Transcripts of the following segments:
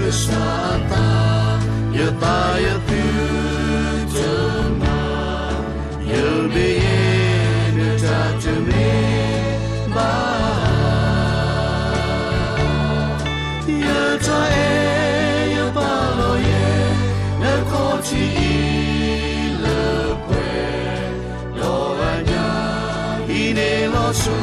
ကစၢ်အသး, ယသးယသုတမၤ, ယမ့ၢ်ယဲ နတၢ်တမ့ၢ်ဘၣ် ယတၢ်အဲၣ်ယပာ်လီၤယဲ နခီၣ်ထံးအံၤလၢပှဲၤ, ဒီးအညၣ်အံၤန့ၣ်လီၤဆီ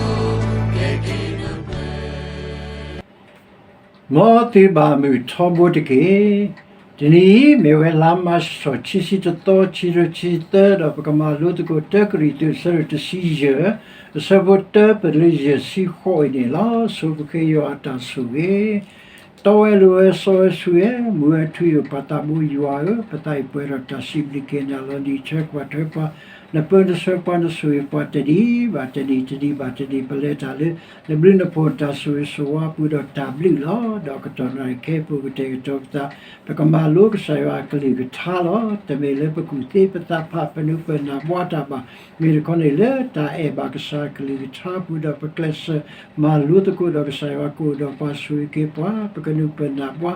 ကဲက့ၤနပှဲၤ မ်သုဘၣ်မုာ်ထီဘိတက့ၢ်. တနံၤအံၤ မ့ၢ်ဝဲလါမးရှး ခံဆံတသီ ခံကထိခံဆံသၢ ဒီးပကမၤလိသကိး တၢကရံၣ်သူး အဆၢဒိၣ်တဆံယဲၢ် အဆၢဖိတၢ ပလၢယဲၢ်ဆံဃိးအံၤန့ၣ်လီၤ. ဆိပဃ့ယွၤအတၢ်ဆိၣ်ဂ့ၤ တီဝဲလိၤဝဲ စီဝဲဆှံဝဲ မုၢ်ဝဲထူယိာ် ပၢ်သးဘိယွၤဧၢ, ပသးအံၤပှဲၤဒီးတၢ်စံးဘျုးက့ၤနၤလီၤ. နအံးထွဲကွၢ်ထွဲပှၤ, နပၢနဆှၢပှၤ နဆိၣ်ဂ့ၤပှၤ တနံၤဘၣ်တနံၤ တနံၤဘၣ်တနံၤ ပလဲၤတၢ်လၢ နဘျုးနဖှိၣ် နတၢ်ဆိၣ်ဂ့ၤဆိၣ်ဝါအပူၤဒီးတၢ်ဘျုးလီၤ. ဒီးကတီၢ်နၣ်ရံၣ်ခဲအံၤ ပကတဲာ်ကတီၤပသး, ပကမၤလိကစၢ်ယွၤအကလုၢ်ကထါလီၤ. တမ့ၢ်လၢပကူၣ်သ့ပသးဖး ပနုာ်ပနၢ်ဘှါတၢ်ဘၣ်. မ့ၢ်တခီန့ၣ် လၢတၢ်အဲၣ်ဘၣ်ကစၢ်အကလုၢ်ကထါအပူၤ ဒီးပကျဲးစၢးမၤလိသကိးဒီး ကစၢ်ယွၤကအိၣ်ဒီးပှၤ ဆိၣ်ဂ့ၤက့ၤပှၤ, ပကနုာ်ပနၢ်ဘှါ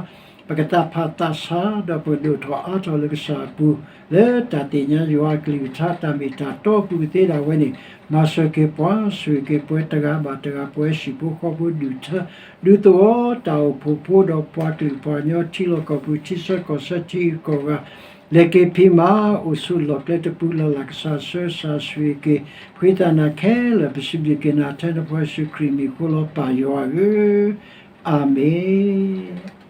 ပကသးဖးသးဆါ ဒီးပကဒိၣ်ထီၣ်အါထီၣ်လၢကစၢ်အပူၤ, လၢတၢ်သ့ၣ်ညါယွၤအကလုၢ်ကထါ တၢ်မ့ၢ်တၢ်တီအပူၤကသ့ဒၣ်ဝဲန့ၣ်, မၤစၢၤက့ၤပှၤ ဆိၣ်ဂ့ၤက့ၤပှၤ တဂၤဘၣ်တဂၤ ပဝဲဟံၣ်ဖိဃီဖိ ဒူၣ်ထၢ ဒူသဝီ တၢ်အိၣ်ဖှိၣ်ဖိ ဒီးပှၤကလုာ်ပှၤကညီ ထံလီၢ်ကီၢ်ပူၤ ထံဆၢကီၢ်ဆၢ ထံဂုၤကီၢ်ဂၤ လဲၤက့ၤဖံးမၤ အိၣ်ဆူၣ်လီၢ်ကျဲတပူၤလၢ်လၢ် ကစၢ်ဆှၢကစၢ်ဆိၣ်ဂ့ၤက့ၤ ဃ့သးနၤခဲလၢာ် ပစံးဘျုးက့ၤနၤ ထဲနဖိယ့ၣ်ၡူးခရံာ်မံၤအဃိလီၤ ပၢ်ယွၤဧၢ, အၤမ့ၣ်.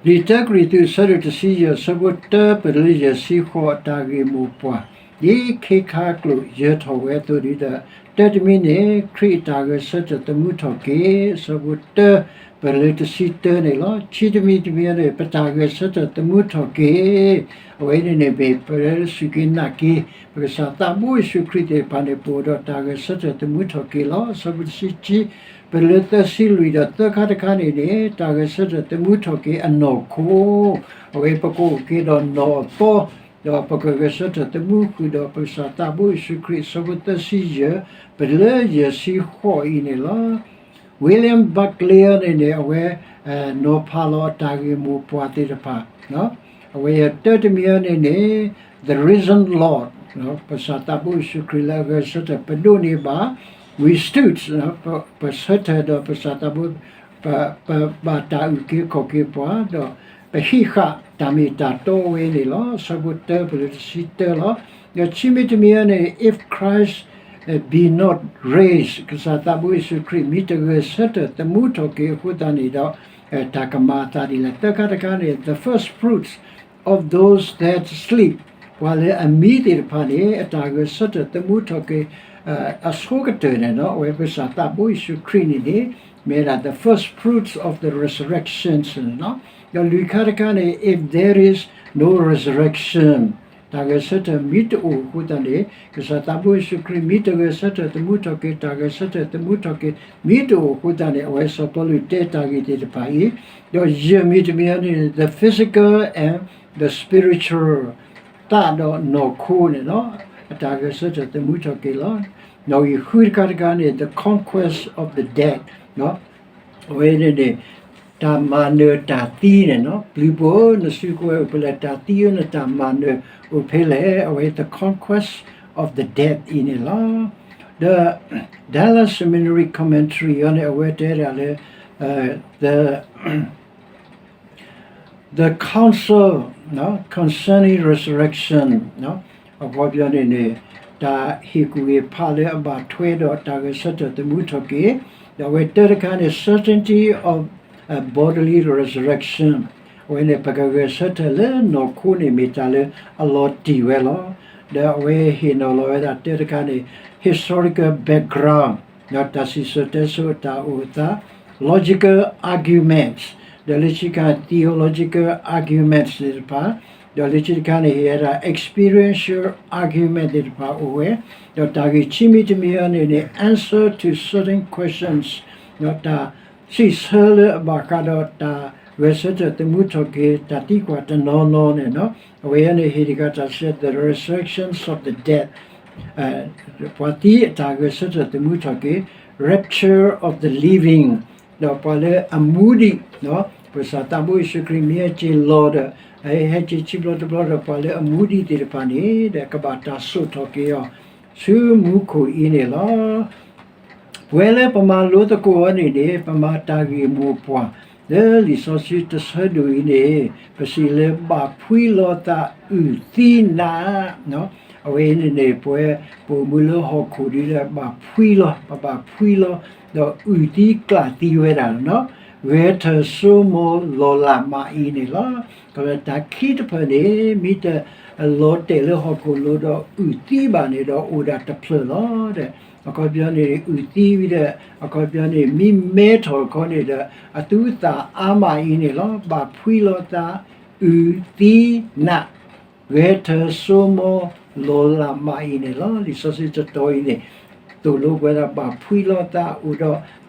လံာ်တၢကရံၣ်သူး အဆၢဒိၣ်တဆံယဲၢ် အဆၢဖိတၢ ပလၢယဲၢ်ဆံဃိး အတၢ်ဂ့ၢ်မိၢ်ပှၢ် ဒ်ခ့ခါအကျိာ်ယၢၤထီၣ်ဝဲအသိးဒီး, တၢတမံၤန့ၣ် ခရံာ်အတၢ်ဂဲၤဆၢထၢၣ်သမူထီၣ်က့ၤ အဆၢဖိတၢ ပလၢတဆံတၢန့ၣ်လီၤ. ခံတမံၤတမံၤန့ၣ် ပတၢ်ဂဲၤဆၢထၢၣ်သမူထီၣ်က့ၤ အဝဲန့ၣ်န့ၣ်မ့ၢ် ပစူၢ်က့ၤနာ်က့ၤ ပကစၢ်သးဘိယ့ၣ်ၡူးခရံာ်သ့ၣ်တဖၣ်န့ၣ် ပအိၣ်ဒီးတၢ်ဂဲၤဆၢထၢၣ်သမူထီၣ်က့ၤလီၤ. အဆၢဖိတဆံခံ ပလၢသၢဆံလွံၢ်ဒီးသၢခါတခါန့ၣ်န့ၣ် တၢ်ဂဲၤဆၢထၢၣ်သမူထီၣ်က့ၤအနီၢ်ခိ, အဝဲပကအိၣ်က့ၤဒီးနီၢ်အသီ ဒီးပကဂဲၤဆၢထၢၣ်သမူဃုာ်ဒီးပကစၢ်သးဘိယ့ၣ်ၡူးခရံာ် အဆၢဖိသၢဆံယဲၢ် ပလၢယဲၢ်ဆံဃိးအံၤန့ၣ်လီၤ. William Barclay န့ၣ်န့ၣ် အဝဲ နီၤဖးလီၤအတၢ်ဂ့ၢ်မိၢ်ပှၢ်သ့ၣ်တဖၣ် အဝဲတၢတမံၤန့ၣ်န့ၣ် the risen Lord ပကစၢ်သးဘိယ့ၣ်ၡူးခရံာ်လၢအဂဲၤဆၢထၢၣ် ပဒိးန့ၢ်ဘၣ် we stood ပဆၢထၢၣ်ဒီးပကစၢ်သးဘိ ပဘၣ်တၢ်အုၣ်က့ၤခီၣ်က့ၤပှၤ ဒီးပဟံးဃာ်တၢ်မ့ၢ်တၢ်တီဝဲန့ၣ်လီၤ. အဆၢဖိတၢ ပလၢတဆံတၢလီၤ. ဒီးခံမံၤတမံၤန့ၣ် if Christ be not raised ကစၢ်သးဘိယ့ၣ်ၡူးခရံာ် မ့ၢ်တဂဲၤဆၢထၢၣ်သမူထီၣ်က့ၤအဃိသတးန့ၣ်ဒီး တၢ်ကမၤအသးဒ်လဲၣ်. သၢခါတခါန့ၣ် the first fruits of those that sleep ပှၤလၢအမံသ့ၣ်တဖၣ်န့ၣ် အတၢ်ဂဲၤဆၢထၢၣ်သမူထီၣ်က့ၤ အဆိကတၢၢ်န့ၣ် အဝဲပကစၢ်သးဘိယ့ၣ်ၡူးခရံာ်န့ၣ်န့ၣ် မ့ၢ်ဝဲဒၣ် the first fruits of the resurrection န့ၣ်လီၤ. ဒီးလွံၢ်ခါတခါန့ၣ် if there is no resurrection တၢ်ဂဲၤဆၢထၢၣ်မ့ၢ်တအိၣ်အဃိသတးန့ၣ် ကစၢ်သးဘိယ့ၣ်ၡူးခရံာ် မ့ၢ်တဂဲၤဆၢထၢၣ်သမူထီၣ်က့ၤ တၢ်ဂဲၤဆၢထၢၣ်သမူထီၣ်က့ၤ မ့ၢ်တအိၣ်အဃိသတးန့ၣ် အဝဲစီၤပီလူးတဲတၢ်ဂ့ၢ်သ့ၣ်တဖၣ်အံၤ ဒီးယဲၢ်မံၤတမံၤန့ၣ် the physical and the spiritual သးဒီးနီၢ်ခိန့ၣ်လီၤ. အတၢ်ဂဲၤဆၢထၢၣ်သမူထီၣ်က့ၤလီၤ. နီၣ်ဂံၢ်ဃုတခါတခါန့ၣ် the conquest of the dead အဝဲန့ၣ်န့ၣ် တၢ်မၤနၢၤတၢ်သံန့ၣ်လီၤ. ပျုၤဖိဧၢ နစုကဝဲၤအိၣ်ဖဲလဲၣ်, တၢ်သံဧၢ နတၢ်မၤနၢၤအိၣ်ဖဲလဲၣ်, အဝဲ the conquest of the dead အံၤန့ၣ်လီၤ. ဒီး Dallas Seminary Commentary အံၤန့ၣ် အဝဲတဲဒၣ်လၢ the The Council Concerning Resurrection အခီပညီန့ၣ်န့ၣ် တၢ်ဟ့ၣ်ကူၣ်ဟ့ၣ်ဖးလၢအဘၣ်ထွဲဒီးတၢ်ဂဲၤဆၢထၢၣ်သမူထီၣ်က့ၤ, ဒီးအဝဲတၢတခါန့ၣ် certainty of bodily resurrection အဝဲန့ၣ် ပကဂဲၤဆၢထၢၣ်လၢနီၢ်ခိန့ၣ် မ့ၢ်တၢ်လၢအလီၤတံၢ်ဝဲလီၤ. ဒီးအဝဲဟ့ၣ်နီၤလီၤဝဲဒၣ်တၢတခါန့ၣ် historical background ဒီးတၢ်စံၣ်စိၤတဲစိၤအတၢ်အိၣ်အသး logical arguments ဒီးလၢခံတခါ theological arguments သ့ၣ်တဖၣ်, ဒီးလၢခံတခါန့ၣ် ဟ့ၣ်ဝဲဒၣ် experiential argument သ့ၣ်တဖၣ်အိၣ်ဝဲ, ဒီးတၢ်ဂ့ၢ်ခံမံၤတမံၤအံၤန့ၣ်န့ၣ် answer to certain questions ဒီးတၢ်စံးဆၢလၢအဘၣ်ဃးဒီးတၢ်ဂဲၤဆၢထၢၣ်သမူထီၣ်က့ၤ တၢ်သံကွၢ်တနီၤနီၤန့ၣ်လီၤ. အဝဲအံၤန့ၣ်ဟ့ၣ်တဂၤတၢ်စံး the resurrections of the dead ပှၤသံအတၢ်ဂဲၤဆၢထၢၣ်သမူထီၣ်က့ၤ, rapture of the living ဒီးပှၤလၢအမူဒံး, ပကစၢ်သးဘိယ့ၣ်ၡူးခရံာ်မ့ၢ်ဟဲက့ၤလီၤဒီး ဟဲက့ၤခံဘျီတဘျီဒီး ပှၤလၢအမူဒံးသ့ၣ်တဖၣ်န့ၣ်ဒီး ကဘၣ်တၢ်စိာ်ထီၣ်က့ၤအီၤ ဆူမူခိၣ်အံၤန့ၣ်လီၤ. ပဝဲလၢပမၤလိသကိးအီၤန့ၣ်န့ၣ် ပမၤတၢ်ဂ့ၢ်မိၢ်ပှၢ် လၢလံာ်စီဆှံတဆၢဒိၣ်အံၤန့ၣ် ပစံးလၢဘၣ်ဖှံလီၤသးအုၣ်သံနး အဝဲအံၤန့ၣ်န့ၣ် ပဝဲပအိၣ်မူလၢဟီၣ်ခိၣ်ဒီး ဘၣ်ဖှံလီၤ ပဘၣ်ဖှံလီၤ ဒီးအုၣ်သံကျၣ်သံဝဲဒၣ်လီၤ. ဂဲၤထၢၣ်စိမိၤလီၤလးမးအံၤန့ၣ်လီၤ. တၢ်ခံတဖျၢၣ်န့ၣ် မ့ၢ်တလီၤတဲာ်လၢဟီၣ်ခိၣ်လိၤဒီးအုၣ်သံဘၣ်န့ၣ်ဒီး အိၣ်ဒၣ်တဖျၢၣ်လီၤ. အခီပညီန့ၣ် အုၣ်သံဝံၤဒီး အခီပညီန့ၣ် မ့ၢ်မဲထီၣ်ခီန့ၣ်ဒီး အသူအသၣ်အါမးအံၤန့ၣ်လီၤ. ဘၣ်ဖှံလီၤသး အုၣ်သံနး ဂဲၤထၢၣ်စိမိၤလီၤလးမးအံၤန့ၣ်လီၤ. လံာ်စီဆှံတတီၤအံၤန့ၣ် သိၣ်လိပဝဲဒၣ်ဘၣ်ဖှံလီၤသးအိၣ်ဒီး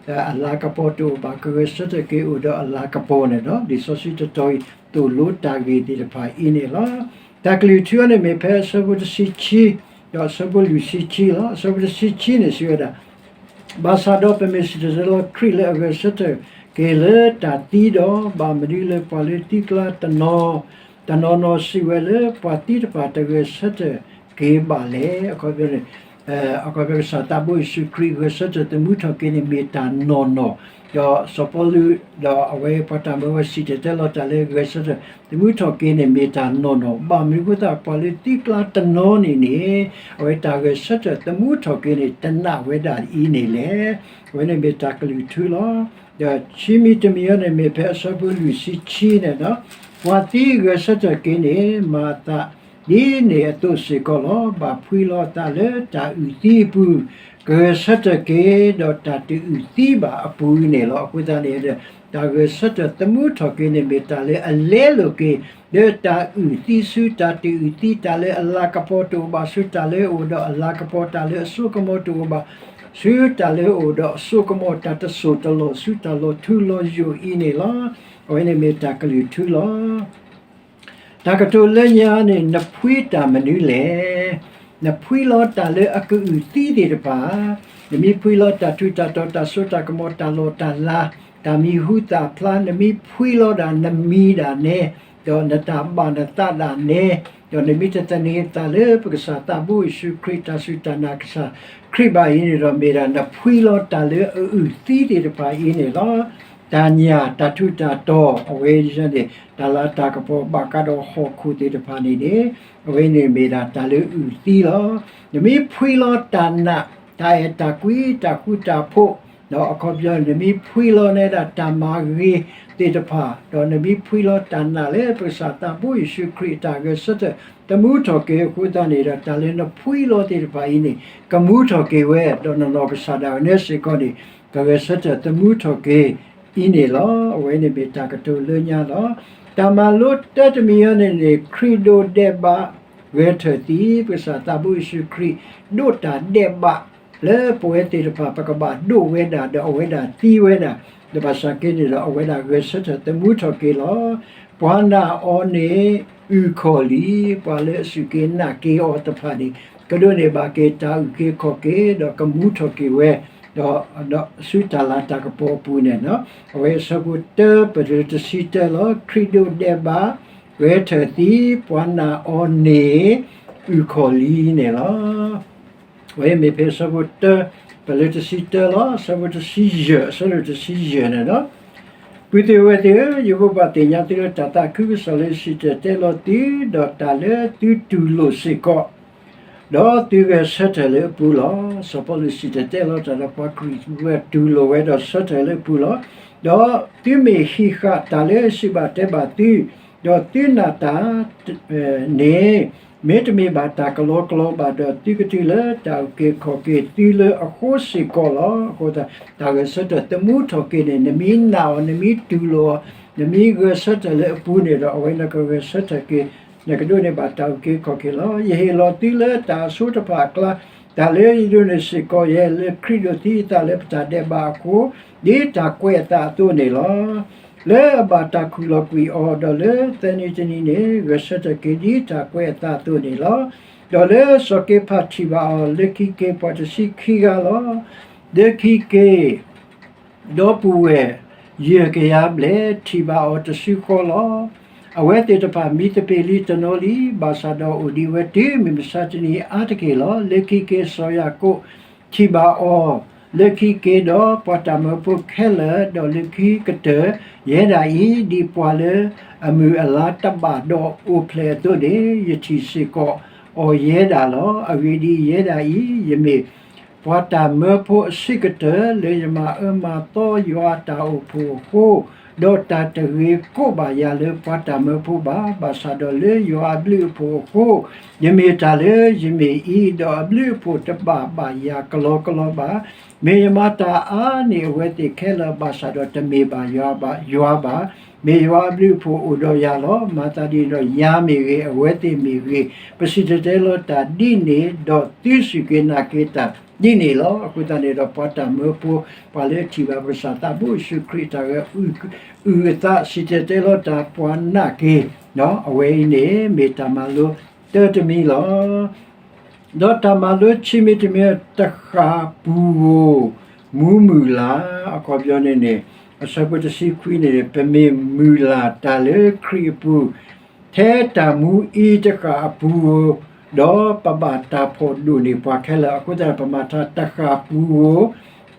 အလၤကပီၤတအိၣ်ဘၣ်, ကဂဲၤဆၢထၢၣ်က့ၤအိၣ်ဒီးအလၤကပီၤန့ၣ်လီၤ. လံာ်စီဆှံတတီၤအံၤ သိၣ်လိတၢ်ဂ့ၢ်သ့ၣ်တဖၣ်အံၤန့ၣ်လီၤ. တၢ်ကလုၢ်ထူန့ၣ်မ့ၢ်ဖဲအဆၢဖိတဆံခံ ဒီးအဆၢဖိလွံၢ်ဆံခံလီၤ. အဆၢဖိတဆံခံန့ၣ်စံးဝဲဒၣ် ဘၣ်ဆၣ်ဒီးပမ့ၢ်စံၣ်တဲၤတဲလီၤခရံာ်လၢအဂဲၤဆၢထၢၣ်က့ၤလၢတၢ်သံဒီး, ဘၣ်မနုၤလၢပှၤလၢသံကျါတနီၤ, တနီၤနီၤစံးဝဲလၢပှၤသံတဖၣ်တဂဲၤဆၢထၢၣ်က့ၤဘၣ်လဲၣ်. အခီပညီန့ၣ် အခီပညီကစၢ်သးဘိယ့ၣ်ၡူးခရံာ်ဂဲၤဆၢထၢၣ်သမူထီၣ်က့ၤန့ၣ်မ့ၢ်တၢ်နီၢ်နီၢ်, ဒီးစီၤပီလူး ဒီးအဝဲပှၤတၢ်မၢဝဲစံၣ်တဲၤတဲလီၤတၢ်လၢဂဲၤဆၢထၢၣ်သမူထီၣ်က့ၤန့ၣ်မ့ၢ်တၢ်နီၢ်နီၢ်, ဘၣ်မနုၤအဃိသတး ပှၤလၢသံကျါတနီၤန့ၣ်န့ၣ် အဝဲတၢ်ဂဲၤဆၢထၢၣ်သမူထီၣ်က့ၤန့ၣ် တနာ်ဝဲဒၣ်အံၤန့ၣ်လဲၣ်. အဝဲန့ၣ်မ့ၢ်တၢ်ကလုၢ်ထူလီၤ. ဒီးခံမံၤတမံၤအံၤန့ၣ်မ့ၢ်ဖဲအဆၢဖိလွံၢ်ဆံခံန့ၣ်လီၤ. ပှၤသံဂဲၤဆၢထၢၣ်က့ၤန့ၣ် မၤအသးဒ်န့ၣ်အသိးစ့ၢ်ကီးလီၤ. ဘၣ်ဖှံလီၤသးလၢတၢ်အုၣ်သံအပူၤ, ကဂဲၤဆၢထၢၣ်က့ၤဒီးတၢ်တအုၣ်သံဘၣ်အပူၤန့ၣ်လီၤ. အဃိသတးန့ၣ် တၢ်ဂဲၤဆၢထၢၣ်သမူထီၣ်က့ၤန့ၣ်မ့ၢ်တၢ်လၢအလဲလိာ်က့ၤ လၢတၢ်အုၣ်သံဆူတၢ်တအုၣ်သံ, တၢ်လၢအလၤကပီၤတအိၣ်ဘၣ်ဆူတၢ်လၢအအိၣ်ဒီးအလၤကပီၤ, တၢ်လၢအစိကမီၤတအိၣ်ဘၣ် ဆူတၢ်လၢအအိၣ်ဒီးအစိကမီၤ, တၢ်တစိၢ်တလီၢ်ဆူတၢ်လီၤထူလီၤယိာ်အံၤန့ၣ်လီၤ. အဝဲန့ၣ်မ့ၢ်တၢ်ကလုၢ်ထူလီၤ. တၢ်ကတိၤလၢညါန့ၣ် နဖှံတၢ်မနုၤလဲၣ်. နဖှံလီၤတၢ်လၢအကအုၣ်သံသ့ၣ်တဖၣ်, နမ့ၢ်ဖှံလီၤတၢ်ထူးတၢ်တီၤ, တၢ်စိတၢ်ကမီၤ, တၢ်လီၢ်တၢ်လၤ, တၢ်မံၤဟူသၣ်ဖျါ, နမ့ၢ်ဖှံလီၤဒၣ်နမံၤဒၣ်နဲ, ဒီးနတၢ်ဘၣ်နသးဒၣ်နဲ, ဒီးနမ့ၢ်တသန့ၤသးလၢပကစၢ်သးဘိယ့ၣ်ၡူးခရံာ် တၢ်စူၢ်တၢ်နာ်ကစၢ်ခရံာ်ဘၣ်အံၤန့ၣ်ဒီး မ့ၢ်ဒၣ်နဖှံလီၤတၢ်လၢအအုၣ်သံသ့ၣ်တဖၣ်အံၤန့ၣ်လီၤ. တၢ်ညၣ်တၢ်ထူးတၢ်တီၤ အဝဲန့ၣ် တၢ်လၤတၢ်ကပီၤဘၣ်ဃးဒီးဟီၣ်ခိၣ်သ့ၣ်တဖၣ်န့ၣ်န့ၣ် အဝဲန့ၣ်မ့ၢ်ဒၣ်တၢ်လၢအအုၣ်သံလီၤ. နမ့ၢ်ဖှံလီၤတၢ်နာ်, တၢ်အဲၣ်တၢ်ကွံ, တၢ်ဃူတၢ်ဖိး, ဒီးအခီပညီန့ၣ် နမ့ၢ်ဖှံလီၤန့ၢ်ဒၣ်တၢ်မၤဂ့ၤသ့ၣ်တဖၣ်, ဒီးနမ့ၢ်ဖှံလီၤတၢ်နာ်လၢပကစၢ်သးဘိယ့ၣ်ၡူးခရံာ်အတၢ်ဂဲၤဆၢထၢၣ်သမူထီၣ်က့ၤအဃိသတးန့ၣ်ဒီး တၢ်လၢနဖှံလီၤသ့ၣ်တဖၣ်အံၤန့ၣ် ကမူထီၣ်က့ၤဝဲ, ဒီးနနီၢ်ကစၢ်ဒၣ်ဝဲန့ၣ်စ့ၢ်ကီးန့ၣ် ကဂဲၤဆၢထၢၣ်သမူထီၣ်က့ၤအံၤန့ၣ်လီၤ. အဝဲန့ၣ်မ့ၢ်တၢ်ကတိၤလၢညါလီၤ. တၢ်မၤလိတၢတမံၤအံၤန့ၣ်န့ၣ် ခရံာ်ဒိးဒဲးဘး ဂဲၤထၢၣ်သံ, ပကစၢ်သးဘိယ့ၣ်ၡူးခရံာ် ဒိးတၢ်ဒဲးဘး လၢပဝဲသ့ၣ်တဖၣ် ပကဘၣ်ဒိးဝဲဒၣ် ဒီးအဝဲဒၣ်သံဝဲဒၣ်, ဒီးဘၣ်ဆၣ်က့န့ၣ်ဒီး အဝဲဒၣ်ဂဲၤဆၢထၢၣ်သမူထီၣ်က့ၤလီၤ. ပှၤနာ်အီၤန့ၣ် အုၣ်ခီၣ်လံ, ပှၤလၢအစူၢ်က့ၤနာ်က့ၤအီၤတဖၣ်န့ၣ် ကဒိးန့ၢ်ဘၣ်က့ၤတၢ်အုၣ်က့ၤခီၣ်က့ၤ ဒီးကမူထီၣ်က့ၤဝဲ ဒီးဆူတၢ်လၤတၢ်ကပီၤအပူၤန့ၣ်လီၤ. အဝဲအဆၢဖိတၢ ပတုၤတဆံတၢလီၤ. ခရံာ်ဒိးဒဲးဘး ဂဲၤထၢၣ်သံ, ပှၤနာ်အီၤန့ၣ် အုၣ်ခီၣ်လံန့ၣ်လီၤ. အဝဲမ့ၢ်ဖဲအဆၢဖိတၢ ပတုၤတဆံတၢလီၤ. အဆၢဖိတဆံယဲၢ်, အဆၢဖိတဆံယဲၢ်န့ၣ်လီၤ. ပုၢ်သ့ၣ်ဝဲၢ်သ့ၣ်ဧၢ, ယဘိးဘၣ်သ့ၣ်ညါသုလၢတၢ်သးခုကစီၣ်လၢယစံၣ်တဲၤတဲလီၤသု, ဒီးတၢ်လၢသုတူၢ်လိာ်စ့ၢ်ကီး ဒီးသုဂဲၤဆၢထၢၣ်လၢအပူၤလီၤ. စီၤပီလူးစံၣ်တဲၤတဲလီၤတၢ်ဒီးပှၤခရံာ်ဝဲတူၢ်လိာ်ဝဲဒီးဆၢထၢၣ်လၢအပူၤလီၤ. ဒီးသုမ့ၢ်ဟံးဃာ်တၢ်လၢယစံးဘၣ်တဲဘၣ်သု, ဒီးသုနာ်တၢ်န့ၣ် မ့တမ့ၢ်ဘၣ်တၢ်ကလီကလီဘၣ်ဒီး သုကတုၤလၢတၢ်အုၣ်က့ၤခီၣ်က့ၤသုလၢအဃိစ့ၢ်ကီးလီၤ. အဃိသတး တၢ်ဂဲၤဆၢထၢၣ်သမူထီၣ်က့ၤန့ၣ် နမ့ၢ်နာ်အီၤ, နမ့ၢ်တူၢ်လိာ်အီၤ, နမ့ၢ်ဂဲၤဆၢထၢၣ်လၢအပူၤန့ၣ်ဒီး အဝဲနကဂဲၤဆၢထၢၣ်က့ၤ နကဒိးန့ၢ်ဘၣ်တၢ်အုၣ်က့ၤခီၣ်က့ၤလီၤ. ယဟ့ၣ်လီၤသုလၢတၢ်အဆိတဖၣ်အကျါ, တၢ်လၢယဒိးန့ၢ်စ့ၢ်ကီးယဲ လၢခရံာ်ဒိးသံအသးလၢပတၢ်ဒဲးဘးအဃိ, ဒ်တၢ်ကွဲးအသးအသိးန့ၣ်လီၤ. လၢအဘၣ်တၢ်ခူၣ်လီၤကွံာ်အီၤ, ဒီးလၢသၢနံၤတနံၤန့ၣ် ဂဲၤဆၢထၢၣ်က့ၤဒ်တၢ်ကွဲးအသးအသိးန့ၣ်လီၤ. ဒီးလၢစီၤက့ၤဖးထံၣ်ဘၣ်အီၤ, လၢခံက့ၤပှၤတဆံခံဂၤလီၤ. လၢခံက့ၤ ဒီပုၢ်ဝဲၢ် ယဲၢ်ကယၤဘျဲၣ် ထံၣ်ဘၣ်အီၤတစုဃီလီၤ. အဝဲသ့ၣ်တဖၣ်မံသပ့ၤလံတနီၤလံ, ဘၣ်ဆၣ်ဒီးအိၣ်ဒံးဝဲတုၤမုၢ်မဆါတနံၤအါတက့ၢ်လီၤ. လၢခံက့ၤစီၤယၤကိာ် ထံၣ်ဘၣ်အီၤ, လၢခံက့ၤဒီးပှၤတၢ်မၢဖိခဲလၢာ်, ဒီးလၢခံကတၢၢ် ယဲဒၣ်အံၤ ဒ်ပှၤလၢအမုၢ်အလါတဘၣ်ဒီးအိၣ်ဖျဲၣ်အသိးန့ၣ်, ယထံၣ်စ့ၢ်ကီးအီၤယဲဒၣ်လီၤ. အဂ့ၢ်ဒ်အံၤ, ယဲဒၣ်အံၤ ယမ့ၢ် ပှၤတၢ်မၢဖိအဆံးကတၢၢ် လၢယမၤအၢမၤသီယွၤအတၢ်အိၣ်ဖှိၣ်အဃိ, ဒီးတၢ်တဂ့ၤကိးဘၣ်ယၤလၢပှၤတၢ်မၢဖိဘၣ်. ဘၣ်ဆၣ်ဒီးလၢယွၤအဘျုးအဖှိၣ်အဃိ, ယမ့ၢ်တၢ်လၢယမ့ၢ်အံၤ, ဒီးအဘျုးအဖှိၣ်တဘၣ်ဘၣ်ယၤကလီကလီဘၣ်. မ့ၢ်ယမၤတၢ်အါန့ၢ်အဝဲသ့ၣ်ခဲလၢာ်ဘၣ်ဆၣ်ဒီး တမ့ၢ်ဘၣ်ယွၤဘၣ်, ယွၤဘၣ်. မ့ၢ်ယွၤအဘျုးအဖှိၣ်အိၣ်ဒီးယၤလီၤ. မၤသးဒ်န့ၣ်ဒီး ယၤမ့ၢ်ဂ့ၤ, အဝဲသ့ၣ်မ့ၢ်ဂ့ၤ, ပစံၣ်တဲၤတဲလီၤတၢ်ဒ်န့ၣ်, ဒီးသုစူၢ်က့ၤနာ်က့ၤတၢ်ဒ်န့ၣ်လီၤ. အဃိသတးန့ၣ်ဒီး ပှၤတၢ်မၢဖိ, ပှၤလၢထံၣ်ဘၣ်ပကစၢ်သးဘိယ့ၣ်ၡူးခရံာ်တၢ်ဂဲၤအုၣ်အသး စံၣ်တဲၤတဲလီၤတၢ် ပှၤနာ်က့ၤ, အဝဲအံၤန့ၣ် မ့ၢ်တၢ်မၤလိတၢတမံၤလီၤ. ဒီးတၢ်မၤလိဆံးမံၤတမံၤ တဃၣ်ပူၤဧိၤ, မူမုၢ်လၢ်, အခီပညီန့ၣ်န့ၣ်, အဆၢဖိတဆံခွံန့ၣ်န့ၣ် ပမ့ၢ်မုၢ်လၢ်တၢ်လၢခရံာ်အပူၤ ထဲတၢ်မူအံၤတဃၣ်အပူၤဧိၤ, ဒီးပဘၣ်တၢ်ဖီၣ်ဒိၣ်န့ၢ်ပှၤခဲလၢာ်. အဃိသတး ပမၤထါတဃၣ်ပူၤဧိၤ,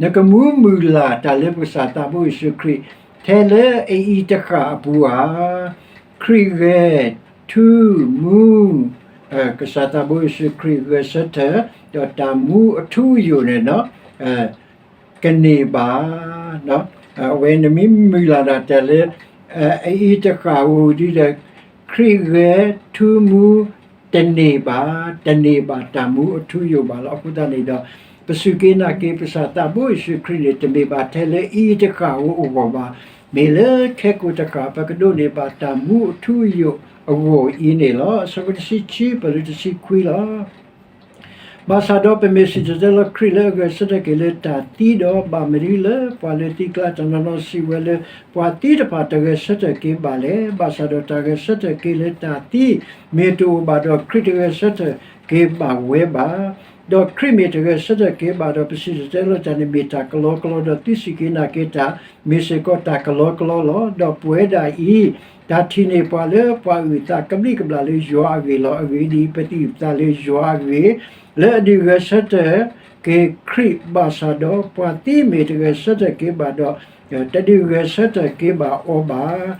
နကမူမုၢ်လၢ်တၢ်လၢပကစၢ်သးဘိယ့ၣ်ၡူးခရံာ် ထဲလၢအအံၤတဃၣ်အပူၤဧါ. ခရံာ်ဂဲၤထူမူ ကစၢ်သးဘိယ့ၣ်ၡူးခရံာ်ဂဲၤဆၢထၢၣ်, ဒီးတၢ်မူအထူအယိာ်န့ၣ် ကန့ၢ်ဘၣ်, အဝဲနမ့ၢ်မုၢ်လၢ်ဒၣ်တၢ်လၢ အအံၤတဃၣ်ဧိၤဒ်ဒီး ခရံာ်ဂဲၤထူမူ တန့ၢ်ဘၣ်, တန့ၢ်ဘၣ်တၢ်မူအထူအယိာ်ဘၣ်လီၤ. အဃိသတးန့ၣ်ဒီး ပစူၢ်က့ၤနာ်က့ၤပကစၢ်သးဘိယ့ၣ်ၡူးခရံာ်န့ၣ် တမ့ၢ်ဘၣ်ထဲလၢအအံၤတဃၣ်ဧိၤအဂီၢ်ဘၣ်. မ့ၢ်လၢခဲကိာ်တဃၣ် ပကဒိးန့ၢ်ဘၣ်တၢ်မူအထူအယိာ်အဂီၢ်အံၤန့ၣ်လီၤ. အဆၢဖိတဆံခံ ပှဲၤလၢတဆံခွံလီၤ. ဘၣ်ဆၣ်ဒီးပမ့ၢ်စံၣ်တဲၤတဲလီၤခရံာ်လၢအဂဲၤဆၢထၢၣ်က့ၤလၢတၢ်သံဒီး, ဘၣ်မနုၤလၢပှၤလၢသံကျါတနီၤနီၤစံးဝဲလၢ ပှၤသံတဖၣ်တဂဲၤဆၢထၢၣ်က့ၤဘၣ်လဲၣ်. ဘၣ်ဆၣ်ဒီးတၢ်ဂဲၤဆၢထၢၣ်က့ၤလၢတၢ်သံ မ့ၢ်တအိၣ်ဘၣ်ဒီး ခရံာ်တဂဲၤဆၢထၢၣ်က့ၤဘၣ်ဝဲဘၣ်. ဒီးခရံာ်မ့ၢ်တဂဲၤဆၢထၢၣ်က့ၤဘၣ်ဒီး ပစံၣ်တဲၤတဲလီၤတၢ်န့ၣ်မ့ၢ်တၢ်ကလီကလီ, ဒီးသုစူၢ်က့ၤနာ်က့ၤတၢ် မ့ၢ်စ့ၢ်ကီးတၢ်ကလီကလီလီၤ. ဒီးပဝဲဒၣ်အံၤ တၢ်ထံၣ်န့ၢ်ပှၤလၢပှၤအုၣ်အသးကဘျံးကဘျၣ်လၢယွၤအဂ့ၢ်လီၤ. အဂ့ၢ်ဒ်အံၤ, ပသံၣ်ပသါလၢယွၤအဂ့ၢ်, လၢအဒုးဂဲၤဆၢထၢၣ်က့ၤခရံာ်ဘၣ်ဆၣ်ဒီး, ပှၤသံမ့ၢ်တဂဲၤဆၢထၢၣ်က့ၤဘၣ်ဒီး တဒုးဂဲၤဆၢထၢၣ်က့ၤဘၣ်အီၤဘၣ်. အဂ့ၢ်ဒ်အံၤ,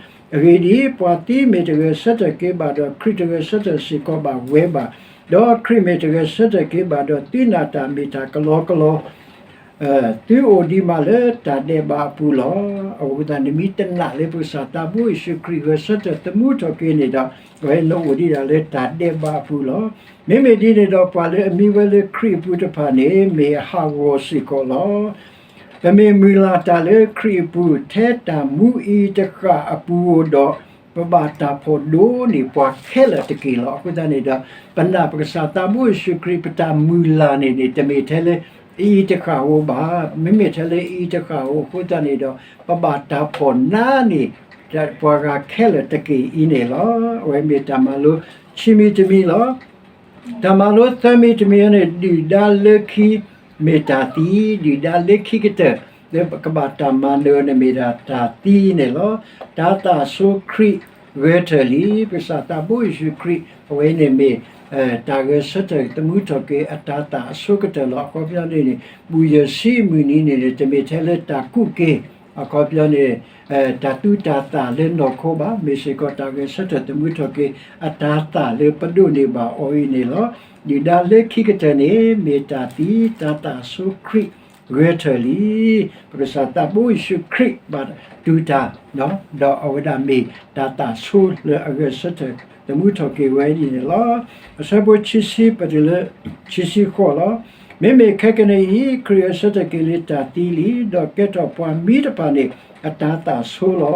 ပှၤသံမ့ၢ်တဂဲၤဆၢထၢၣ်က့ၤဘၣ်ဒီး ခရံာ်တဂဲၤဆၢထၢၣ်စ့ၢ်ကီးဘၣ်ဝဲဘၣ်. ဒီးခရံာ်မ့ၢ်တဂဲၤဆၢထၢၣ်က့ၤဘၣ်ဒီး သုနာ်တၢ်မ့ၢ်တၢ်ကလီကလီ သုအိၣ်ဒံးမးလၢတၢ်ဒဲးဘးအပူၤလီၤ. အဃိသတး နမ့ၢ်တနာ်လၢပကစၢ်သးဘိယ့ၣ်ၡူးခရံာ်ဂဲၤဆၢထၢၣ်သမူထီၣ်က့ၤန့ၣ်ဒီး, အဝဲနအိၣ်ဒံးဒၣ်လၢတၢ်ဒဲးဘးအပူၤလီၤ. မ့မ့ၢ်ဒ်န့ၣ်ဒီး ပှၤလၢအမံဝဲလၢခရံာ်အပူၤတဖၣ်န့ၣ် မ့ၢ်အဟးဂီၤစ့ၢ်ကီးလီၤ. ပမ့ၢ်မုၢ်လၢ်တၢ်လၢခရံာ်အပူၤ ထဲတၢ်မူအံၤတဃၣ်အပူၤဧိၤဒီး, ပဘၣ်တၢ်ဖီၣ်ဒိၣ်န့ၢ်ပှၤခဲလၢာ်တက့ၢ်လီၤ. အဃိသတးန့ၣ်ဒီး ပနာ်ပကစၢ်သးဘိယ့ၣ်ၡူးခရံာ် ပတၢ်မုၢ်လၢ်န့ၣ်န့ၣ် တမ့ၢ်ထဲလၢအအံၤတဃၣ်ဧိၤဘၣ်. မ့မ့ၢ်ထဲလၢအအံၤတဃၣ်ဧိၤအဃိသတးန့ၣ်ဒီး ပဘၣ်တၢ်ဖီၣ်နါန့ၢ် ပှၤဂၤခဲလၢာ်တက့ၢ်အံၤန့ၣ်လီၤ. အဝဲမ့ၢ်တၢ်မၤလိဆံမံၤတမံၤလီၤ. တၢ်မၤလိသၢမံၤတမံၤန့ၣ် ဒုၣ်ဒါလၢခံမ့ၢ်တၢ်သံ, ဒုၣ်ဒါလၢခံကတၢၢ် လၢပကဘၣ်တၢ်မၤနၢၤန့ၣ်မ့ၢ်ဒၣ်တၢ်သံန့ၣ်လီၤ. တၤသၣ်ဆိခရံာ်ဂဲၤထၢၣ်လံ. ပကစၢ်သးဘိယ့ၣ်ၡူးခရံာ် အဝဲန့ၣ်မ့ၢ် တၢ်ဂဲၤဆၢထၢၣ်သမူထီၣ်က့ၤအတၤသၣ်အဆိကတၢၢ်လီၤ. အခီပညီန့ၣ်န့ၣ် ပူၤယဲၢ်ဆံမုၢ်နံၤန့ၣ်န့ၣ် တမ့ၢ်ထဲလၢတၢ်ကူးက့ၤ အခီပညီန့ၣ် တၢ်သူတၢ်သၣ်လၢနီၢ်ခိဘၣ်, မ့ၢ်စ့ၢ်ကီးတၢ်ဂဲၤဆၢထၢၣ်သမူထီၣ်က့ၤ အတၤသၣ်လၢပဒိးန့ၢ်ဘၣ်အီၤအံၤန့ၣ်လီၤ. ဒုၣ်ဒါလၢခံကတၢၢ်န့ၣ် မ့ၢ်တၢ်သံ, တၤသၣ်ဆိခရံာ်ဂဲၤထၢၣ်လံ. ပကစၢ်သးဘိယ့ၣ်ၡူးခရံာ်ဘၣ်တူၢ်တၢ်, ဒီးအဝဲဒၣ်မ့ၢ်တၢ်သၣ်ဆိလၢအဂဲၤဆၢထၢၣ်သမူထီၣ်က့ၤဝဲဒ်န့ၣ်လီၤ. အဆၢဖိခံဆံပတုၤလၢ ခံဆံဃိးလီၤ. မ့မ့ၢ်ခဲကနံၣ်အံၤ ခရံာ်ဂဲၤဆၢထၢၣ်က့ၤလၢတၢ်သံလံ, ဒီးကဲထီၣ်ပှၤမံတဖၣ်န့ၣ် အတၤသၣ်ဆိလီၤ.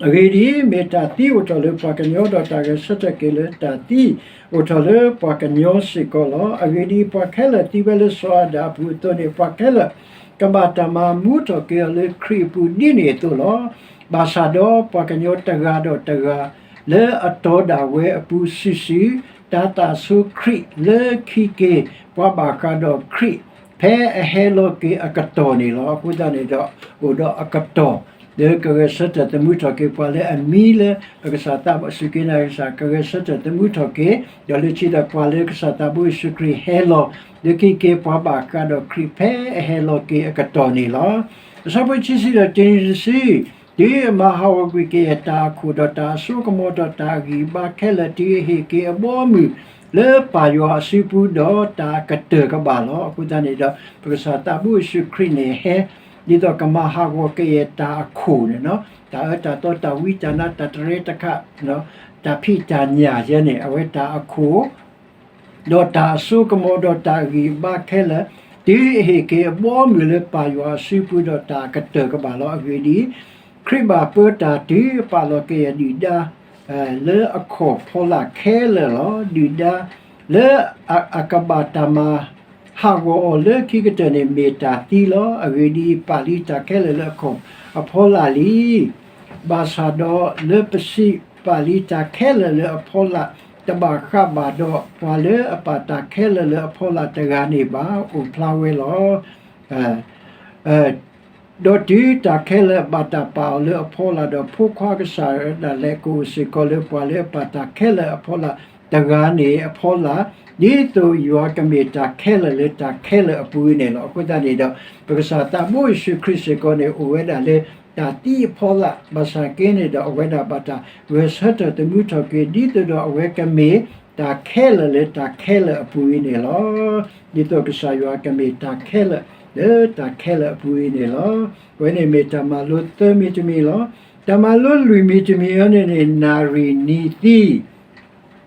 အဂ့ၢ်ဒ်အံၤ, မ့ၢ်တၢ်သံအိၣ်ထီၣ်လၢပှၤကညီ, ဒီးတၢ်ဂဲၤဆၢထၢၣ်က့ၤလၢတၢ်သံ အိၣ်ထီၣ်လၢပှၤကညီစ့ၢ်ကီးလီၤ. အဂ့ၢ်ဒ်အံၤ, ပှၤခဲလၢာ်သံဝဲလၢစီၤအၤဒၣ်အပူၤအသိးန့ၣ်, ပှၤခဲလၢာ်ကဘၣ်တၢ်မၤမူထီၣ်က့ၤအီၤလၢခရံာ်အပူၤဒ်န့ၣ်အသိးလီၤ. ဘၣ်ဆၣ်ဒီးပှၤကညီတဂၤဒီးတဂၤ လၢအတီဒၣ်ဝဲအပူၤစုာ်စုာ်, တၤသၣ်ဆိခရံာ်လၢခံက့ၤ ပှၤဘၣ်ဃးဒီးခရံာ် ဖဲအဟဲလီၤက့ၤအကတီၢ်န့ၣ်လီၤ. အဃိသတးန့ၣ်ဒီး အိၣ်ဒီးအကတီၢ် လၢကဂဲၤဆၢထၢၣ်သမူထီၣ်က့ၤပှၤလၢအမံလၢ ပကစၢ်သးစူၢ်က့ၤနာ်က့ၤကစၢ် ကဂဲၤဆၢထၢၣ်သမူထီၣ်က့ၤ, ဒီးလၢခံဒီးပှၤလၢကစၢ်သးဘိယ့ၣ်ၡူးခရံာ်ဟဲလီၤ လၢခံက့ၤပှၤဘၣ်ဃးဒီးခရံာ်ဖဲအဟဲလီၤက့ၤအကတီၢ်န့ၣ်လီၤ. အဆၢဖိခံဆံဒီးတဆံ, တုၤအမၤဟးဂီၤကွံာ်က့ၤအတၢ်အခိၣ် ဒီးတၢ်အစိကမီၤဒီးတၢ်အဂံၢ်အဘါခဲလၢာ် တုၤအဟ့ၣ်က့ၤအဘီအမုၢ်လၢပၢ်ယွၤအစုပူၤ ဒီးတၢ်အကတၢၢ်ကဘၣ်လီၤ. အဃိသတးန့ၣ်ဒီး ပကစၢ်သးဘိယ့ၣ်ၡူးခရံာ်န့ၣ်ဟဲ ဒ်သိးကမၤဟးဂီၤက့ၤအတၢ်အခိၣ်န့ၣ်, တၢ်အၢတၢ်သီ တၢ်ဝံတၢ်နါ တၢ်တရဲတခါ, တၢ်ဖံးတၢ်ညၣ်ယဲန့ၣ် အဝဲတၢ်အခိၣ် ဒီးတၢ်အစိကမီၤဒီးတၢ်အဂံၢ်အဘါခဲလၢာ်, တုၤအဟ့ၣ်က့ၤအဘီအမုၢ်လၢပၢ်ယွၤအစုပူၤ ဒီးတၢ်အကတၢၢ်ကဘၣ်လီၤ. အဂ့ၢ်ဒ်အံၤ, ခရံာ်ဘၣ်ပၢတၢ်တုၤအပာ်လီၤက့ၤအဒုၣ်ဒါ လၢအခီၣ်ဖီလာ်ခဲလၢာ်လီၤ. ဒုၣ်ဒါလၢအကဘၣ်တၢ်မၤဟးဂီၤအီၤလၢခံကတၢၢ်န့ၣ် မ့ၢ်တၢ်သံလီၤ. အဂ့ၢ်ဒ်အံၤ, ပာ်လံတၢ်ခဲလၢာ်လၢအခီၣ်အဖီလာ်လံ. ဘၣ်ဆၣ်ဒီးလၢပစံးပာ်လံတၢ်ခဲလၢာ်လၢအဖီလာ် တဘၣ်ဃးဘၣ်ဒီး ပှၤလၢအပာ်တၢ်ခဲလၢာ်လၢအဖီလာ်တဂၤန့ၣ်ဘၣ်အိၣ်ဖျါဝဲလီၤ. ဒီးတုၤတၢ်ခဲလၢာ်ဘၣ်တၢ်ပာ်အီၤလၢအဖီလာ်ဒီး ဖိခွါကစၢ်ဒၣ်လဲာ် ကအိၣ်စ့ၢ်ကီးလၢပှၤလၢအပာ်တၢ်ခဲလၢာ်အဖီလာ်တဂၤန့ၣ်အဖီလာ်, ဒ်သိးယွၤကမ့ၢ်တၢ်ခဲလၢာ်လၢတၢ်ခဲလၢာ်အပူၤန့ၣ်လီၤ. အဃိသတးန့ၣ်ဒီး ပကစၢ်သးဘိယ့ၣ်ၡူးခရံာ်စ့ၢ်ကီးန့ၣ် အိၣ်ဝဲဒၣ်လၢ တၢ်သံအဖီလာ် ဘၣ်ဆၣ်က့န့ၣ်ဒီး အဝဲဒၣ်ဘၣ်တၢ်ဂဲၤဆၢထၢၣ်သမူထီၣ်က့ၤ ဒ်သိးဒီးအဝဲကမ့ၢ်တၢ်ခဲလၢာ်လၢတၢ်ခဲလၢာ်အပူၤအံၤန့ၣ်လီၤ. ဒ်သိးကစၢ်ယွၤကမ့ၢ်တၢ်ခဲလၢာ်လၢတၢ်ခဲလၢာ်အပူၤအံၤန့ၣ်လီၤ. အဝဲန့ၣ်မ့ၢ်တၢ်မၤလိသၢမံၤတမံၤလီၤ. တၢ်မၤလိလွံၢ်မံၤတမံၤအံၤန့ၣ်န့ၣ် နၣ်ရံၣ်နံၤသံ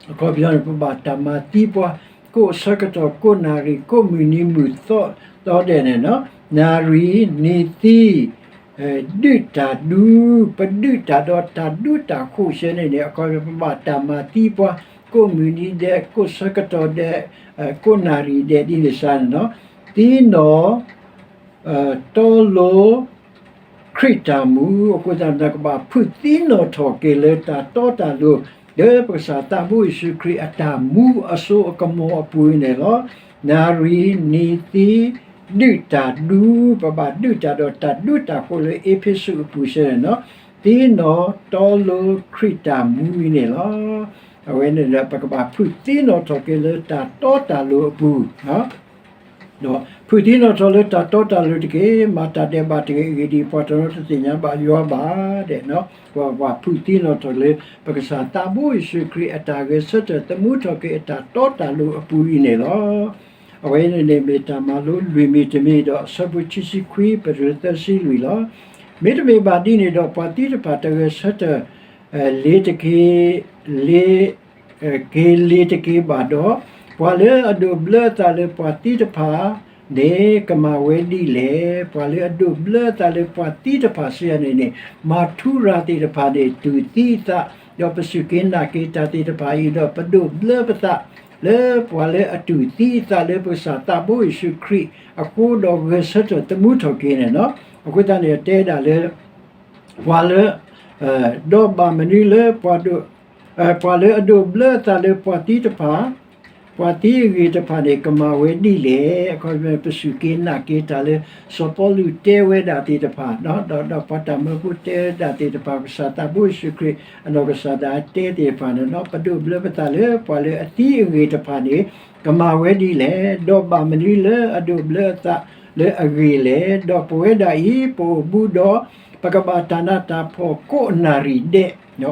အခီပညီန့ၣ် ပဘၣ်တၢ်မၤသံပှၤ ကိးဆၢကတီၢ် ကိးနၣ်ရံၣ် ကိးမုၢ်နံၤမုၢ်သီသီဒဲးန့ၣ်လီၤ. နၣ်ရံၣ်နံၤသံ ဒုးတၢ်ဒူ ပဒုးတၢ်ဒီးတၢ်ဒူတၢ်ဃိးစဲန့ၣ်န့ၣ် အခီပညီ ပဘၣ်တၢ်မၤသံပှၤ ကိးမုၢ်နံၤဒဲး ကိးဆၢကတီၢ်ဒဲး ကိးနၣ်ရံၣ်ဒဲးဒ်န့ၣ်စ့ၢ်န့ၣ်လီၤ. သံနီၣ် တီလိၤ ခရံာ်တၢ်မူ အဃိသတးန့ၣ် ကဘၣ်ဖုးသံနီၣ်ထီၣ်က့ၤလၢတၢ်တီတၢ်လိၤ လၢပကစၢ်သးဘိယ့ၣ်ၡူးခရံာ်အတၢ်မူအစိအကမီၤအပူၤန့ၣ်လီၤ. နၣ်ရံၣ်နံၤသံ ဒုးတၢ်ဒူ ပဘၣ်ဒုးတၢ်ဒီးတၢ်ဒူတၢ်ဃိးလၢအ့းဖ့းစူးအပူၤစ့ၢ်န့ၣ်လီၤ. သံနီၣ်တီလိၤခရံာ်တၢ်မူအံၤန့ၣ်လီၤ. အဝဲန့ၣ်ဒီး ပကဘၣ်ဖုးသံနီၣ်ထီၣ်က့ၤလၢတၢ်တီတၢ်လိၤအပူၤ ဒီးဖုးသံနီၣ်ထီၣ်လၢတၢ်တီတၢ်လိၤတက့ၢ်, မၤတၢ်ဒဲးဘးတဂ့ၤ, အဂ့ၢ်ဒ်အံၤ, ပှၤတနီၤတသ့ၣ်ညါဘၣ်ယွၤဘၣ်ဒဲး, ပှၤဖုးသံနီၣ်ထီၣ်လၢ ပကစၢ်သးဘိယ့ၣ်ၡူးခရံာ်အတၢ်ဂဲၤဆၢထၢၣ်သမူထီၣ်က့ၤအတၢ်တီတၢ်လိၤအပူၤအံၤန့ၣ်လီၤ. အဝဲန့ၣ်န့ၣ်မ့ၢ်တၢ်မၤလိလွံၢ်မံၤတမံၤဒီး အဆၢဖိခံဆံခွံ ပတုၤလၢသၢဆံလွံၢ်လီၤ. မ့တမ့ၢ်ဘၣ်ဒ်န့ၣ်ဒီး ပှၤသံတဖၣ်တဂဲၤဆၢထၢၣ် လ့ၤတက့ၤ လ့ၤ က့ၤလ့ၤတက့ၤဘၣ်ဒီး, ပှၤလၢအဒိးဘျၢအသးလၢပှၤသံတဖၣ်န့ၣ် ကမၤဝဲဒ်လဲၣ်. ပှၤလၢအဒိးဘျၢအသးလၢပှၤသံတဖၣ်စ့ၢ်န့ၣ်န့ၣ် မၤထူရၤသ့ၣ်တဖၣ်န့ၣ် တူၢ်သံအသး, ဒီးပစူၢ်က့ၤနာ်က့ၤတၢ်သ့ၣ်တဖၣ်အံၤဒီး ပဒိးဘျၢပသး လၢပှၤလၢအတူၢ်သံအသးလၢပကစၢ်သးဘိယ့ၣ်ၡူးခရံာ်အဃိဒီး ဂဲၤဆၢထၢၣ်သမူထီၣ်က့ၤန့ၣ်လီၤ. အဃိသတးန့ၣ် တဲဒၣ်လၢ ပှၤလၢ ဒီးဘၣ်မနုၤလၢပှၤဒိး ပှၤလၢအဒိးဘျၢအသးလၢပှၤသံတဖၣ်, ပှၤသံအဂ့ၢ်တဖၣ်န့ၣ် ကမၤဝဲဒ်လဲၣ်. အခီပညီ ပစူၢ်က့ၤနာ်က့ၤတၢ်လၢ စီၤပီလူးတဲဝဲဒၣ်သ့ၣ်တဖၣ်, ဒီး ဒီးပှၤတၢ်မၢဖိတဲဝဲဒၣ်သ့ၣ်တဖၣ်, ကစၢ်သးဘိယ့ၣ်ၡူးခရံာ် အနီၢ်ကစၢ်ဒၣ်တဲသ့ၣ်တဖၣ်န့ၣ်လီၤ. ပဒိးဘျၢပသးလၢပှၤလၢအသံအဂ့ၢ်တဖၣ်န့ၣ် ကမၤဝဲဒ်လဲၣ်. ဒီးဘၣ်မနုၤလၢအဒိးဘျၢအသးလၢအဂ့ၢ်လဲၣ်. ဒီးပဝဲဒၣ်အံၤ ပအိၣ်ဘူးဒီး ပကဘၣ်တၢ်နးတၢ်ဖှီၣ်ကိးနၣ်ရံၣ်ဒဲး,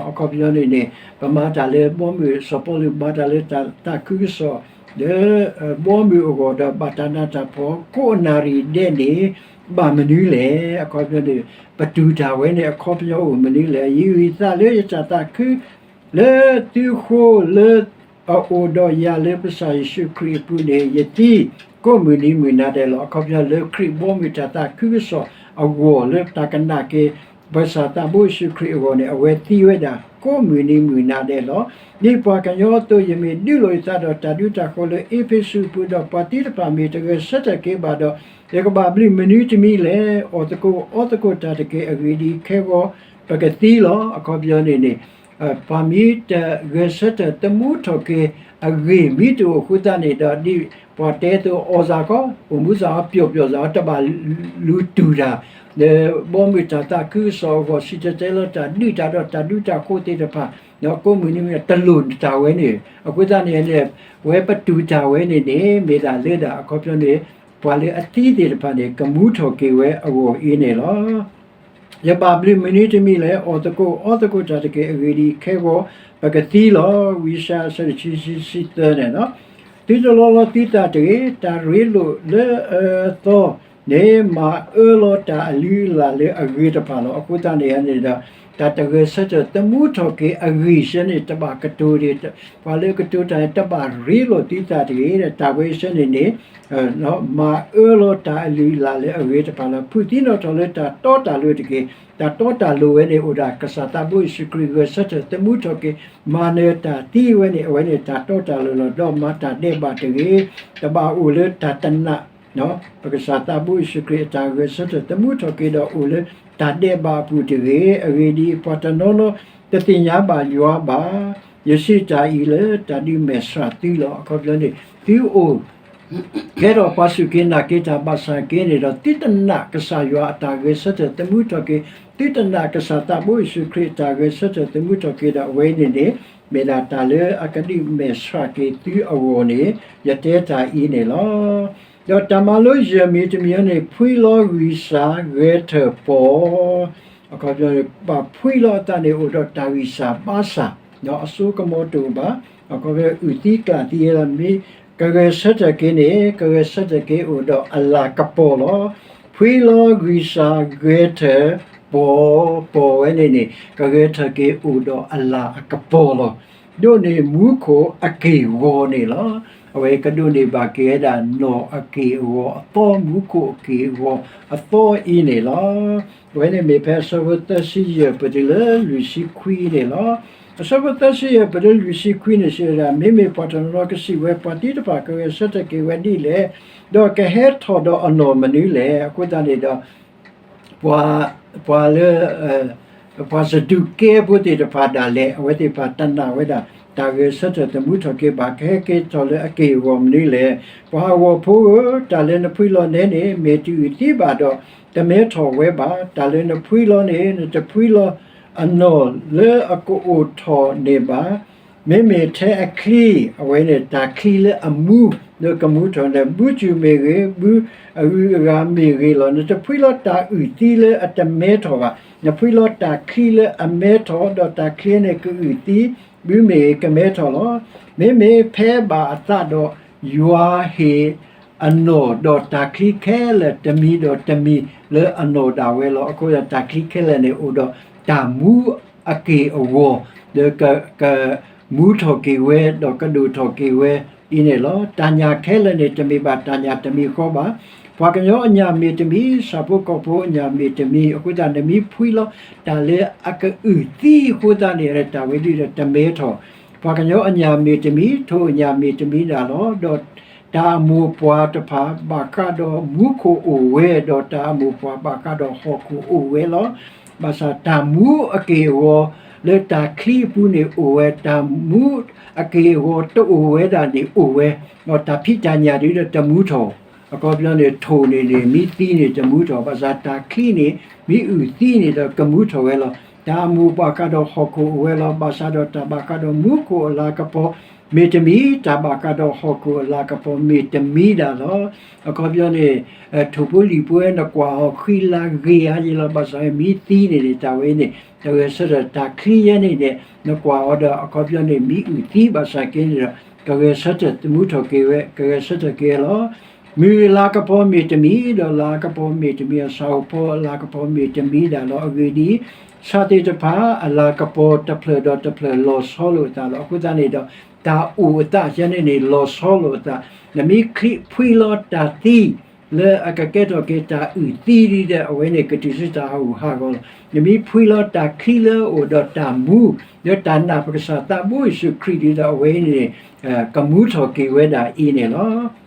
အခီပညီန့ၣ်န့ၣ် ပမၤတၢ်လၢဘီမုၢ် စီၤပီလူးမၤတၢ်လၢတၢ်သးခုကစီၣ် လၢ ဘီမုၢ်အဂီၢ်ဒီး ဘၣ်တၢ်နးတၢ်ဖှီၣ်ကိးနၣ်ရံၣ်ဒဲးန့ၣ် ဘၣ်မနုၤလဲၣ်. အခီပညီန့ၣ် ပတူၢ်တၢ်ဝဲန့ၣ် အခီပညီအိၣ်မနုၤလဲၣ်. ယဂံၢ်သးလၢယတၢ်သးခု လၢသုဃိလၢ အအိၣ်ဒီးယၤလၢပကစၢ်ယ့ၣ်ၡူးခရံာ်အပူၤန့ၣ် ယသံကိးမုၢ်နံၤမုၢ်နၤဒဲးလီၤ. အခီပညီလၢခရံာ်ဘီမုၢ်တၢ်သးခုကစီၣ်အဂီၢ် လၢတၢ်ကနာ်က့ၤ ပကစၢ်သးဘိယ့ၣ်ၡူးခရံာ်အဂီၢ်န့ၣ် အဝဲသံဝဲဒၣ်ကိးမုၢ်နံၤမုၢ်နၤဒဲးလီၤ. ဒ်ပှၤကညီအသိး ယမ့ၢ်ဒုးလိာ်ယသးဒီးတၢ်ဒူတၢ်ဃိးလၢအ့းဖ့းစူးအပူၤ ဒီးပှၤသံတဖၣ် မ့ၢ်တဂဲၤဆၢထၢၣ်က့ၤဘၣ်ဒီး ယကဘၣ်ဘျုးမနုၤတမံၤလဲၣ်. အီၣ်သကိးအီသကိးတၢ်တက့ၢ်. အဂ့ၢ်ဒ်အံၤ, ခဲဂီၤပကသံလီၤ. အခီပညီန့ၣ်န့ၣ် ပှၤမ့ၢ်တဂဲၤဆၢထၢၣ်သမူထီၣ်က့ၤအဂ့ၢ်မ့ၢ်တအိၣ်အဃိသတးန့ၣ်ဒီး ဒ်ပှၤတဲအသိး အီၣ်စ့ၢ်ကီး အိၣ်မူစ့ၢ်ကီး ပျီၣ်ပျီၣ်စ့ၢ်ကီး တဘၣ်လူၤတူၢ်တၢ် ဒီးဘီမုၢ်တၢ်သးခုကစီၣ်အဂီၢ် စံၣ်တဲၤတဲလီၤတၢ်ဒုးတၢ်ဒီးတၢ်ဒုးတၢ်ဃိသ့ၣ်တဖၣ်, ဒီးကိးမုၢ်နံၤမုၢ်နံၤ တလိၣ်တၢ်ဝဲန့ၣ် အဃိသတးန့ၣ်န့ၣ် ပဝဲပတူၢ်တၢ်ဝဲန့ၣ်န့ၣ် မ့ၢ်ဒၣ်လၢဒၣ်အခီပညီန့ၣ် ပှၤလၢအသံသ့ၣ်တဖၣ်န့ၣ် ကမူထီၣ်က့ၤဝဲအဂီၢ်အံၤန့ၣ်လီၤ. ယဘၣ်ဘျုးမနုၤတမံၤလဲၣ်, အီၣ်သကိးအီသကိးတၢ်တက့ၢ်. အဂ့ၢ်ဒ်အံၤ, ခဲဂီၤပကသံလီၤ. ဝံယၡါယၤ အဆၢဒိၣ်ခံဆံသၢန့ၣ်လီၤ. သုတလီလီၤသုသးတဂ့ၤ, တၢ်ရ့လိာ်လၢအသီန့ၣ် မၤအၢလီၤတၢ်အလုၢ်အလၢ်လၢအဂ့ၤတဖၣ်လီၤ. အဃိသတးန့ၣ်န့ၣ်ဒီး တၢ်တဂဲၤဆၢထၢၣ်သမူထီၣ်က့ၤအဂ့ၢ်ဆၢန့ၣ် တဘၣ်ကတိၤတ့ၢ်, ပှၤလၢကတိၤတၢ်န့ၣ် တဘၣ်ရ့လိာ်သုသးတဂ့ၤ, တၢ်ဝဲအံၤဆၢန့ၣ်န့ၣ် မၤအၢလီၤတၢ်အလုၢ်အလၢ်လၢအဂ့ၤတဖၣ်လီၤ. ဖုးသံနီၣ်ထီၣ်လၢတၢ်တီတၢ်လိၤတက့ၢ်. တၢ်တီတၢ်လိၤဝဲန့ၣ် အိၣ်ဒၣ်ကစၢ်သးဘိယ့ၣ်ၡူးခရံာ် ဂဲၤဆၢထၢၣ်သမူထီၣ်က့ၤ မၤနၢၤတၢ်သံဝဲန့ၣ် အဝဲန့ၣ်တၢ်တီတၢ်လိၤလီၤ. ဒီးမၤတၢ်ဒဲးဘးတဂ့ၤ, တဘၣ်အိၣ်လၢတၢ်တနာ် ပကစၢ်သးဘိယ့ၣ်ၡူးခရံာ်အတၢ်ဂဲၤဆၢထၢၣ်သမူထီၣ်က့ၤဒီးအိၣ်လၢတၢ်ဒဲးဘးအပူၤတဂ့ၤ. အဂ့ၢ်ဒ်အံၤ, ပှၤတနီၤနီၤတသ့ၣ်ညါဘၣ်ယွၤဘၣ်. ယစံးတၢ်အံၤလၢတၢ်ဒုးမဲာ်ဆှးသုလီၤ. အခီပညီန့ၣ် သုအိၣ် ကဲထီၣ်ပှၤစူၢ်က့ၤနာ်က့ၤတၢ်ဘၣ်ဆၣ်က့န့ၣ်ဒီး သုတနာ်ကစၢ်ယွၤအတၢ်ဂဲၤဆၢထၢၣ်သမူထီၣ်က့ၤ, သုတနာ်ကစၢ်သးဘိယ့ၣ်ၡူးခရံာ်အတၢ်ဂဲၤဆၢထၢၣ်သမူထီၣ်က့ၤဒီး အဝဲန့ၣ်န့ၣ် မ့ၢ်ဒၣ်တၢ်လၢအကဒုးမဲာ်ဆှးက့ၤသုအဂီၢ်န့ၣ် ယတဲတၢ်အံၤန့ၣ်လီၤ. ဒီးတၢ်မၤလိယဲၢ်မံၤတမံၤအံၤန့ၣ် ဖှံလီၤဂံၢ်စၢ်ဂဲၤထၢၣ်ပီၤ အခီပညီ ဘၣ်ဖှံလီၤအသးန့ၣ်အိၣ်ဒီးတၢ်ဂံၢ်စၢ်ဘါစၢ်, ဒီးအစိကမီၤတအိၣ်ဘၣ်, အခီပညီ အုၣ်သံကျၣ်သံလီၤ. မ့ၢ်ကဂဲၤဆၢထၢၣ်က့ၤန့ၣ် ကဂဲၤဆၢထၢၣ်က့ၤအိၣ်ဒီးအလၤကပီၤလီၤ. ဖှံလီၤဂံၢ်စၢ်ဂဲၤထၢၣ်ပီၤ, ပီၤဝဲန့ၣ်န့ၣ် ကဂဲၤထၢၣ်က့ၤအိၣ်ဒီးအလၤအကပီၤလီၤ. ဒိးန့ၢ်မူခိၣ်အက့ၢ်အဂီၤန့ၣ်လီၤ. အဝဲကဒိးန့ၢ်ဘၣ်က့ၤဝဲဒၣ်နီၣ်အက့ၢ်အဂီၤအသီ မူခိၣ်အက့ၢ်အဂီၤအသီအံၤန့ၣ်လီၤ. အဝဲန့ၣ်မ့ၢ်ဖဲအဆၢဖိသၢဆံယဲၢ်ပတုၤလၢလွံၢ်ဆံခွံန့ၣ်လီၤ. အဆၢဖိသၢဆံယဲၢ်ပတုၤလၢလွံၢ်ဆံခွံန့ၣ်စံးဝဲဒၣ်, မ့မ့ၢ်ပှၤတနီၤနီၤကစံးဝဲ ပှၤသံတဖၣ်ကဂဲၤဆၢထၢၣ်က့ၤဝဲဒ်လဲၣ်, ဒီးကဟဲထီၣ်ဒီးအနီၢ်မနုၤလဲၣ်. အဃိသတးန့ၣ်ဒီး ပှၤ ပှၤလၢ ပှၤစဒူးကဲဖိသ့ၣ်တဖၣ်ဒၣ်လဲာ် အဝဲသ့ၣ်တဖၣ်တနာ်ဝဲဒၣ် တၢ်ဂဲၤဆၢထၢၣ်သမူထီၣ်က့ၤဘၣ် ကဟဲက့ၤထီၣ်လၢအက့ၢ်အဂီၤမနုၤလဲၣ်. ပှၤအဂီၢ်ဖိဧၢ, တၢ်လၢနဖှံလီၤနဲန့ၣ် မ့ၢ်တအုၣ်သံဘၣ်ဒီး တမဲထီၣ်ဝဲဘၣ်. တၢ်လၢနဖှံလီၤန့ၣ် နတဖှံလီၤအနီၢ်လၢအကအိၣ်ထီၣ်န့ၣ်ဘၣ်. မ့မ့ၢ်ထဲအချံ, အဝဲန့ၣ်တၢ်ချံလၢအမူ လၢကမူထီၣ်န့ၣ် ဘုစူၣ်မ့ၢ်ဂ့ၤ, ဘုအဂုၤအဂၤမ့ၢ်ဂ့ၤလီၤ. နတဖှံလီၤတၢ်အုၣ်သံလၢအတမဲထီၣ်ဘၣ်. နဖှံလီၤတၢ်ချံလၢအမဲထီၣ်, ဒီးတၢ်ချံန့ၣ်ကအုၣ်သံ, ဘုမ့ၢ်ကမဲထီၣ်လီၤ. မ့မ့ၢ်ဖဲဘၣ်အသးဒီး ယွၤဟ့ၣ်အနီၢ်ဒီးတၢ်ချံခဲလၢာ် တမံၤဒီးတမံၤလၢအနီၢ်ဒၣ်ဝဲလီၤ. အဃိဒီးတၢ်ချံခဲလၢာ်န့ၣ် အိၣ်ဒီးတၢ်မူအက့ၢ်အဂီၤ ဒီးက ကမူထီၣ်က့ၤဝဲ ဒီးကဒိၣ်ထီၣ်က့ၤဝဲအံၤန့ၣ်လီၤ. တၢ်ညၣ်ခဲလၢာ်န့ၣ် တမ့ၢ်ဘၣ်တၢ်ညၣ်တမံၤဃီဘၣ်. ပှၤကညီအညၣ်မ့ၢ်တမံၤ, ဆၣ်ဖိကီၢ်ဖိအညၣ်မ့ၢ်တမံၤ, အဃိသတးနမ့ၢ်ဖှံလီၤတၢ်လၢအကအုၣ်သံအဃိသတးန့ၣ် တၢ်ဝဲဒၣ်ဒီးတမဲထီၣ်. ပှၤကညီအညၣ်မ့ၢ်တမံၤ, ထိၣ်အညၣ်မ့ၢ်တမံၤဒၣ်လီၤ. ဒီးတၢ်အမိၢ်ပှၢ်တဖၣ်ဘၣ်ဃးဒီးမူခိၣ်အိၣ်ဝဲ, ဒီးတၢ်အမိၢ်ပှၢ်ဘၣ်ဃးဒီးဟီၣ်ခိၣ်အိၣ်ဝဲလီၤ. ဘၣ်ဆၣ်တၢ်မူအက့ၢ်အဂီၤလၢတၢ်ချံအပူၤန့ၣ်အိၣ်ဝဲ, တၢ်မူအက့ၢ်အဂီၤတအိၣ်ဝဲဒၣ်န့ၣ်အိၣ်ဝဲ, ဒီးတၢ်ဖံးတၢ်ညၣ်ဒ်ဒီးတမူထီၣ်. အခီပညီန့ၣ် ထိၣ်န့ၣ်န့ၣ် မ့ၢ်သံန့ၣ်တမူထီၣ်, ဘၣ်ဆၣ်တၢ်ချံန့ၣ် မ့ၢ်အုၣ်သံန့ၣ်ဒီးကမူထီၣ်ဝဲလီၤ. တၢ်အမိၢ်ပှၢ်ဃးဒီးဟီၣ်ခိၣ်အိၣ်ဝဲလီၤ, ဘၣ်ဆၣ်ဒီးတၢ်ဘၣ်ဃးဒီးမူခိၣ်အလၤကပီၤမ့ၢ်တမံၤ, တၢ်ဘၣ်ဃးဒီးဟီၣ်ခိၣ်အလၤကပီၤမ့ၢ်တမံၤဒၣ်လီၤ. အခီပညီန့ၣ် ထိၣ်ဖိလံၣ်ဖိဝဲ နကွၢ်အီၤဃံလၤဂ့ၤဧါယံၤလီၤ, ဘၣ်ဆၣ်မ့ၢ်သံန့ၣ်န့ၣ် တၢ်ဝဲန့ၣ် တဂဲၤဆၢထၢၣ်. တၢ်ချံယဲန့ၣ်န့ၣ် နကွၢ်အီၤဒီး အခီပညီန့ၣ် မ့ၢ်အုၣ်သံဘၣ်ဆၣ်က့န့ၣ်ဒီး ကဂဲၤဆၢထၢၣ်သမူထီၣ်က့ၤဝဲ, ကဂဲၤဆၢထၢၣ်က့ၤလီၤ. မုၢ်အလၤကပီၤမ့ၢ်တမံၤ, ဒီးလၤကပီၤမ့ၢ်တမံၤ, အဆၣ်ဖိအလၤကပီၤမ့ၢ်တမံၤဒၣ်လီၤ. အဂ့ၢ်ဒ်အံၤ, ဆၣ်သ့ၣ်တဖၣ်အလၤကပီၤတဖျၢၣ်ဒီးတဖျၢၣ်လီၤဆီလိာ်အသးလီၤ. အဃိသတးန့ၣ်ဒီး တၢ်အိၣ်အသးယဲန့ၣ်န့ၣ် လီၤဆီလိာ်အသး. နမ့ၢ်ချံဖှံလီၤတၢ်သံ လၢအကကဲထီၣ်က့ၤတၢ်အုၣ်သံဒ်ဒီး အဝဲန့ၣ်ကတုၤဆူတၢ်ဟးဂူာ်ဟးဂီၤလီၤ. နမ့ၢ်ဖှံလီၤတၢ်ချံလၢအအိၣ်ဒီးတၢ်မူ, လၢတၢ်နာ်ပကစၢ်သးဘိယ့ၣ်ၡူးခရံာ်ဒ်ဒီး အဝဲအံၤန့ၣ် ကမူထီၣ်က့ၤဝဲဒၣ်အံၤန့ၣ်လီၤ.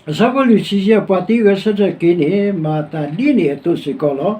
အဆၢဖိလွံၢ်ဆံယဲၢ် ပှၤသံဂဲၤဆၢထၢၣ်က့ၤန့ၣ် မၤအသးဒ်န့ၣ်အသိးစ့ၢ်ကီးလီၤ.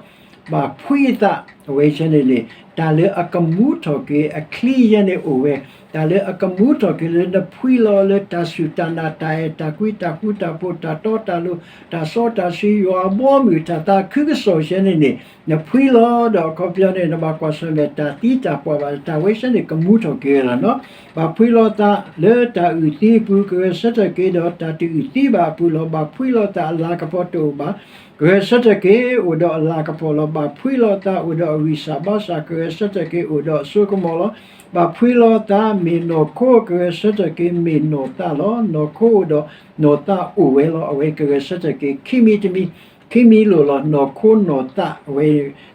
ဘၣ်ဖှံအသး အဝဲဆဲန့ၣ်န့ၣ် တၢ်လၢအကမူထီၣ်က့ၤအချံယဲန့ၣ်အိၣ်ဝဲ, တၢ်လၢအကမူထီၣ်က့ၤလၢနဖှံလီၤလၢတၢ်စူၢ်တၢ်နာ်တၢ်အဲၣ်တၢ်ကွံတၢ်ဃူတၢ်ဖိး တၢ်တီတၢ်လိၤ တၢ်စီတၢ်ဆှံ ယွၤအဘီအမုၢ် တၢ်သးခုကစီၣ်ဆဲန့ၣ်န့ၣ် နဖှံလီၤဒီးအခီပညီန့ၣ် နဘၣ်ကွၢ်ဆၢၣ်မဲာ်တၢ်သံတၢ်ပှၢ်ဘၣ် တၢ်ဝဲဆဲန့ၣ်ကမူထီၣ်က့ၤလီၤနီၤ. ဘၣ်ဖှံလီၤသးလၢတၢ်အုၣ်သံအပူၤ ကဂဲၤဆၢထၢၣ်က့ၤဒီးတၢ်တအုၣ်သံဘၣ်အပူၤလီၤ. ဘၣ်ဖှံလီၤသးအလၤကပီၤတအိၣ်ဘၣ် ကဂဲၤဆၢထၢၣ်က့ၤအိၣ်ဒီးအလၤကပီၤလီၤ. ဘၣ်ဖှံလီၤသးအိၣ်ဒီးအဂံၢ်စၢ်ဘါစၢ် ကဂဲၤဆၢထၢၣ်က့ၤအိၣ်ဒီးအစိကမီၤလီၤ. ဘၣ်ဖှံလီၤသးမ့ၢ်နီၢ်ခိ ကဂဲၤဆၢထၢၣ်က့ၤမ့ၢ်နီၢ်သးလီၤ. နီၢ်ခိအိၣ်ဒီးနီၢ်သးအိၣ်ဝဲလီၤ. အဝဲကဂဲၤဆၢထၢၣ်က့ၤ ခံမံၤတမံၤ ခံမံၤလိၤလီၤ. နီၢ်ခိနီၢ်သးအဝဲ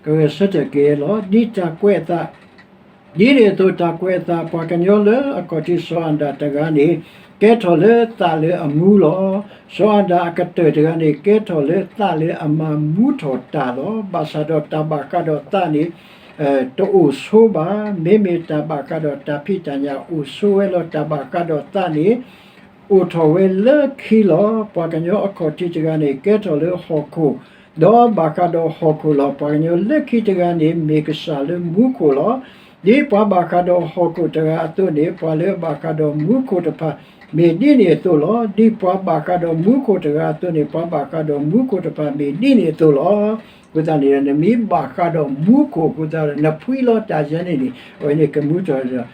ကဂဲၤဆၢထၢၣ်က့ၤလီၤ. ဒ်တၢ်ကွဲးအသး ဒ်န့ၣ်အသိးတၢ်ကွဲးအသး ပှၤကညီလၢအခီၣ်ထံးစီၤအၤဒၣ်တဂၤန့ၣ် ကဲထီၣ်လၢသးလၢအမူလီၤ. စီၤအၤဒၣ်အကတၢၢ်တဂၤန့ၣ် ကဲထီၣ်လၢသးလၢအမၤမူထီၣ်တၢ်လီၤ. ဘၣ်ဆၣ်ဒီးတၢ်ဘၣ်ဃးဒီးသးန့ၣ် တအိၣ်ဆိဘၣ်. မ့မ့ၢ်တၢ်ဘၣ်ဃးဒီးတၢ်ဖံးတၢ်ညၣ်အိၣ်ဆိဝဲလီၤ. တၢ်ဘၣ်ဃးဒီးသးန့ၣ် အိၣ်ထီၣ်ဝဲလၢခံလီၤ. ပှၤကညီအခီၣ်ထံးတဂၤန့ၣ် ကဲထီၣ်လၢဟီၣ်ခိၣ် ဒီးဘၣ်ဃးဒီးဟီၣ်ခိၣ်လီၤ. ပှၤကညီလၢခံတဂၤန့ၣ် မ့ၢ်ကစၢ်လၢမူခိၣ်လီၤ. ဒ်ပှၤဘၣ်ဃးဒီးဟီၣ်ခိၣ်တဂၤအသိးန့ၣ် ပှၤလၢအဘၣ်ဃးဒီးမူခိၣ်တဖၣ် မ့ၢ်ဒ်န့ၣ်အသိးလီၤ. ဒ်ပှၤဘၣ်ဃးဒီးမူခိၣ်တဂၤအသိးန့ၣ် ပှၤဘၣ်ဃးဒီးမူခိၣ်တဖၣ်မ့ၢ်ဒ်န့ၣ်အသိးလီၤ. အဃိသတးန့ၣ်ဒီး နမ့ၢ်ဘၣ်ဃးဒီးမူခိၣ်အဃိသတးဒီး နဖှံလီၤတၢ်ယဲန့ၣ်န့ၣ် အဝဲန့ၣ်ကမူထီၣ်ဒီး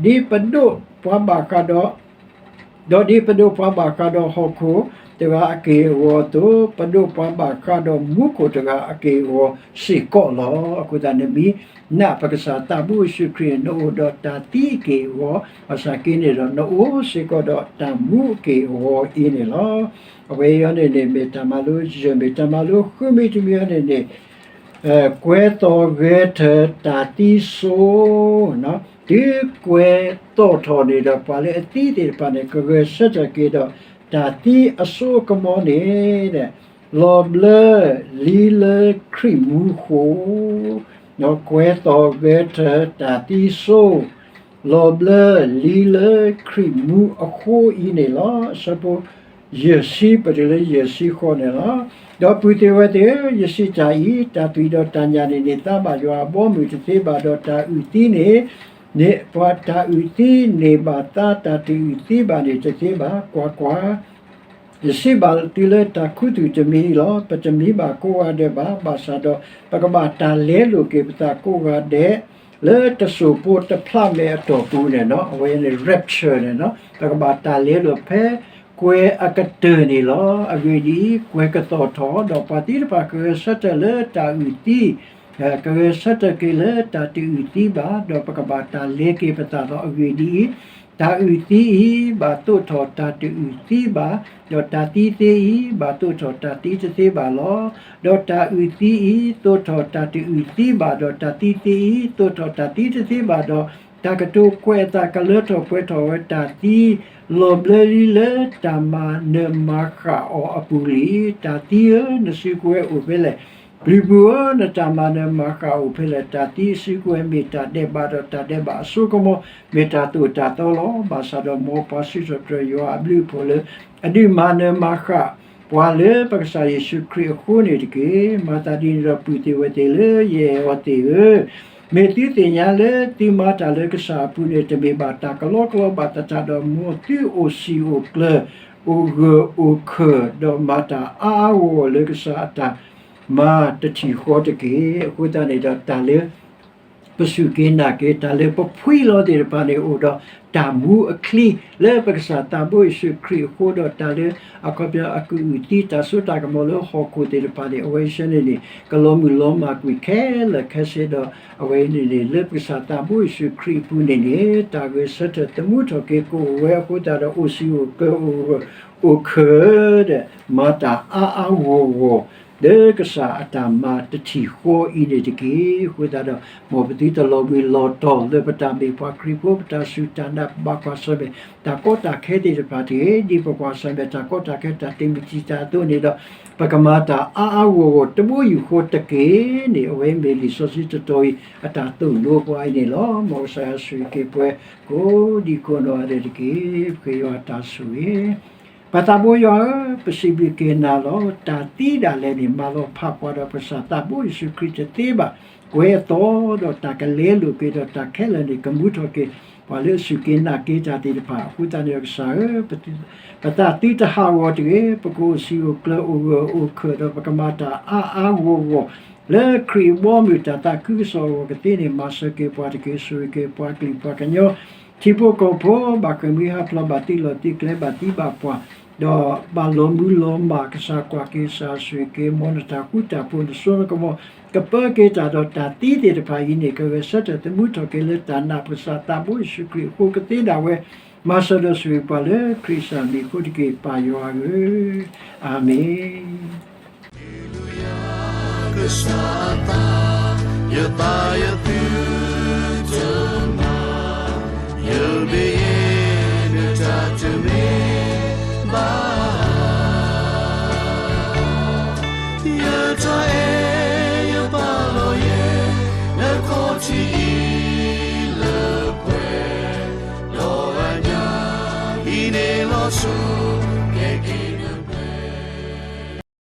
ဒီးဒ်ပဒိၣ်ပှၤဘၣ်ဃးဒီး ဒီးဒ်ပဒိၣ်ပှၤဘၣ်ဃးဒီးဟီၣ်ခိၣ်တဂၤအက့ၢ်အဂီၤအသိး ပဒိၣ်ပှၤဘၣ်ဃးဒီးမူခိၣ်တဂၤအက့ၢ်အဂီၤစ့ၢ်ကီးလီၤ. အဃိသတး နမ့ၢ်နာ်ပကစၢ်သးဘိယ့ၣ်ၡူးခရံာ်န့ၣ် နအိၣ်ဒီးတၢ်သံအက့ၢ်အဂီၤ ဘၣ်ဆၣ်က့န့ၣ်ဒီး နအိၣ်စ့ၢ်ကီးဒီးတၢ်မူအက့ၢ်အဂီၤအံၤန့ၣ်လီၤ. အဝဲအံၤန့ၣ်န့ၣ် မ့ၢ်တၢ်မၤလိယဲၢ် မ့ၢ်တၢ်မၤလိဃုမံၤတမံၤအံၤန့ၣ်န့ၣ် ကွဲးသိးဂဲၤထၢၣ်တၢ်သံစိ တုၤကွဲးသိးထီၣ်န့ၣ်ဒီး ပှၤလၢအသံသ့ၣ်တဖၣ်န့ၣ် ကဂဲၤဆၢထၢၣ်က့ၤဒီးတၢ်သံအစိအကမီၤန့ၣ် လီၤဘျၢလံလၢခရံာ်မူအဃိ, ကွဲးသိးဂဲၤထၢၣ်တၢ်သံစိ လီၤဘျၢလံလၢခရံာ်မူအဃိအံၤန့ၣ်လီၤ. အဆၢဖိ ယဲၢ်ဆံ ပတုၤလၢယဲၢ်ဆံဃိးန့ၣ်လီၤ. ဒီးပုၢ်သ့ၣ်ဝဲၢ်သ့ၣ်ဧၢ, ယစံးတၢ်အံၤ, တၢ်သွံၣ်ဒီးတၢ်ညၣ်န့ၣ်န့ၢ်သါဘၣ်ယွၤအဘီအမုၢ်တသ့ဘၣ်, ဒီးတၢ်အုၣ်သံန့ၣ်, န့ၣ်ပှၤတၢ်အုၣ်သံန့ၢ်ဘၣ်သါ, တၢ်တအုၣ်သံဘၣ်န့ၣ်တသ့ဘၣ်. ကွၢ်ကွၢ်, ယစံးဘၣ်သုလၢတၢ်ခူသူၣ်တမံၤအံၤလီၤ. ပတမံဘၣ်ကိးဂၤဒဲးဘၣ်. ဘၣ်ဆၣ်ဒီး ပကဘၣ်တၢ်လဲလိာ်က့ၤပသးကိးဂၤဒဲး လၢတစိၢ်ဖိတဖျးမဲာ်အတီၢ်ပူၤန့ၣ်လီၤ. အဝဲန့ၣ် rapture န့ၣ်လီၤ. ပကဘၣ်တၢ်လဲလိာ်ဖဲကွဲၤအကတၢၢ်န့ၣ်လီၤ. အဂ့ၢ်ဒ်အံၤ, ကွဲၤကသီၣ်ထီၣ်, ဒီးပှၤသံတဖၣ်ကဂဲၤဆၢထၢၣ်လၢတၢ်အုၣ်သံ, ကဂဲၤဆၢထၢၣ်က့ၤလၢတၢ်တအုၣ်သံဘၣ်, ဒီးပကဘၣ်တၢ်လဲက့ၤပသးလီၤ. အဂ့ၢ်ဒ်အံၤ, တၢ်အုၣ်သံအံၤ ဘၣ်သိးထီၣ်တၢ်တအုၣ်သံဘၣ်, ဒီးတၢ်သံသ့အံၤ ဘၣ်သိးထီၣ်တၢ်သံတသ့ဘၣ်လီၤ. ဒီးတၢ်အုၣ်သံအံၤ သိးထီၣ်တၢ်တအုၣ်သံဘၣ်, ဒီးတၢ်သံသ့အံၤ သိးထီၣ်တၢ်သံတသ့ဘၣ်ဒီး, တၢ်ကတိၤကွဲးအသးကလၢထီၣ်ပှဲၤထီၣ်ဝဲ, တၢ်သံလီၤဘျၢလံလၢတၢ်မၤနၢၤမၤဃၣ်အီၤအပူၤလံ. တၢ်သံဧၢ, နစုကဝဲၤအိၣ်ဖဲလဲၣ်. ပျုၤပူၤဧၢ, နတၢ်မၤနၢၤမၤဃၣ်အိၣ်ဖဲလဲၣ်. တၢ်သံအစုကဝဲၤမ့ၢ်တၢ်ဒဲးဘး, ဒီးတၢ်ဒဲးဘးအစိကမီၤ မ့ၢ်တၢ်သိၣ်တၢ်သီလီၤ. ဘၣ်ဆၣ်ဒီးမ်ပှၤစံးထီၣ်ပတြၢၤယွၤအဘျုးအဖှိၣ်လၢ အဒုးမၤနၢၤမၤဃၣ် ပှၤလၢပကစၢ်ယ့ၣ်ၡူးခရံာ်အဃိန့ၣ်တက့ၢ်. မၤသးဒ်န့ၣ်ဒီးပုၢ်သ့ၣ်ဝဲၢ်သ့ၣ်လၢယအဲၣ်အီၤသ့ၣ်ဧၢ, မ့ၢ်သုသ့ၣ်ညါလၢသုမၤတၢ်လၢကစၢ်အပူၤန့ၣ် တမ့ၢ်ဘၣ်တၢ်ကလီကလီဘၣ်သတးဒီး မ်သုအိၣ်စံာ်အိၣ်ကျၢၤ အိၣ်ဂၢၢ်အိၣ်ခၢၣ် ဒီးမၤတၢ်အါအါဂီၢ်ဂီၢ်လၢကစၢ်အတၢ်မၤတထံၣ်ဃီတက့ၢ်. အဃိသတးန့ၣ်ဒီး တၢ်လၢ ပစူၢ်က့ၤနာ်က့ၤ တၢ်လၢပဖှံလီၤသ့ၣ်တဖၣ်န့ၣ် အိၣ်ဒီးတၢ်မူအချံ လၢပကစၢ်သးဘိယ့ၣ်ၡူးခရံာ်အဃိဒီး တၢ်လၢအခီပညီအကအုၣ်သံ တၢ်စိတၢ်ကမီၤလၢဟီၣ်ခိၣ်သ့ၣ်တဖၣ်န့ၣ် အဝဲဆဲန့ၣ်န့ၣ် ကလီၤမုၢ်လီၤမၢ်ကွံာ်ခဲလၢာ်ခဲဆ့ဒီး အဝဲန့ၣ်န့ၣ် လၢပကစၢ်သးဘိယ့ၣ်ၡူးခရံာ်အပူၤန့ၣ်န့ၣ် တၢ်ဂဲၤဆၢထၢၣ်သမူထီၣ်က့ၤကအိၣ်ဝဲအဃိသတးဒီး အိၣ်စံာ်အိၣ်ကျၢၤ အိၣ်ဂၢၢ်အိၣ်ခၢၣ်ဒီး မၤတၢ်အါအါဂီၢ်ဂီၢ် လၢကစၢ်အတၢ်မၤတထံၣ်ဃီအံၤန့ၣ်တက့ၢ်. အဃိသတးဒီး မ်ပသုတလီၤဘှံးလီၤတီၤလၢပတၢ်မ့ၢ်ပှၤခရံာ်ဖိ ပတၢ်စူၢ်တၢ်နာ် ပဘၣ်ကွၢ်ဆၢၣ်မဲာ် တၢ်ကီတၢ်ခဲသ့ၣ်တဖၣ်တက့ၢ်. ဒ်ပကွၢ်ဆၢၣ်မဲာ် တၢ်ကီတၢ်ခဲတၢ်တမုၢ်တံာ်တာ်အသိးန့ၣ်ဒီး ပကမၤတၢ်အါအါဂီၢ်ဂီၢ်တဘိယူၢ်ဃီတက့ၢ်န့ၣ် အဝဲမ့ၢ်လံာ်စီဆှံတတီၤအံၤ အတၢ်သိၣ်လိပှၤအံၤန့ၣ်လီၤ. မ်ကစၢ်ယွၤဆိၣ်ဂ့ၤက့ၤပှၤ ကိးဒံကိးနီၢ်ဂၤဒဲးတက့ၢ်. ပဃ့ယွၤတၢ်ဆိၣ်ဂ့ၤ ပသးဘိယွၤဧၢ, ပစံးဘျုးက့ၤနၤလီၤ. တၢ်သံဒၣ်လဲာ်န့ၣ် မၤလီၤဖးပှၤဒီးပကစၢ်သးဘိယ့ၣ်ၡူးခရံာ်တသ့ဘၣ်. ကွဲးအသီဒီးတၢ်ကလဲလိာ်က့ၤဒီးတၢ်ခဲလၢာ်န့ၣ် ကမူထီၣ်က့ၤ ပှၤလၢအစူၢ်က့ၤနာ်က့ၤတၢ်သ့ၣ်တဖၣ်အဃိသတးန့ၣ် ကစၢ်ဧၢ, ပသးသုတဟးဂီၤတဂ့ၤ, ပကအိၣ်စံာ်အိၣ်ကျၢၤအိၣ်ဂၢၢ်အိၣ်ခၢၣ်ဒီးပကမၤတၢ်အါအါဂီၢ်ဂီၢ် လၢခရံာ်အဘီအမုၢ်တၢ်သးခုကစီၣ်အဂီၢ်ကသ့န့ၣ် မၤစၢၤက့ၤပှၤတက့ၢ်. ဆိၣ်ဂ့ၤက့ၤပှၤကလုာ်ပှၤကညီ ထံဖိကီၢ်ဖိ ဘၣ်ဃ့ၢ်မှံဟးဖျိး ဘၣ်သုးလီၢ်သုးကျဲ ဘၣ်သံဘၣ်ပှၢ် ဒီးဘၣ်လီၤမူလီၤမၢ် ကစၢ်ကွၢ်က့ၤ ကစၢ်ဆိၣ်ဂ့ၤက့ၤ မ်နတၢ်ဃူတၢ်ဖိး နစိနကမီၤ ကပၢက့ၤတၢ်ဒီးတၢ်သံသ့ၣ်တဖၣ်အံၤန့ၣ် ကဂဲၤဆၢထၢၣ်သမူထီၣ်က့ၤလၢတၢ်နာ် ပကစၢ်သးဘိယ့ၣ်ၡူးခရံာ်အဃိကသ့ဒၣ်ဝဲ မၤစၢၤဒီးဆိၣ်ဂ့ၤပှၤလၢခရံာ်ကစၢ်မံၤအဃိတက့ၢ် ပၢ်ယွၤဧၢ, အၤမ့ၣ်. ကစၢ်အသး ယသးယသုတမၤ ယဘၣ်ယဲၢ်နတၢ်တမ့ၢ်ဘၣ် ယတၢ်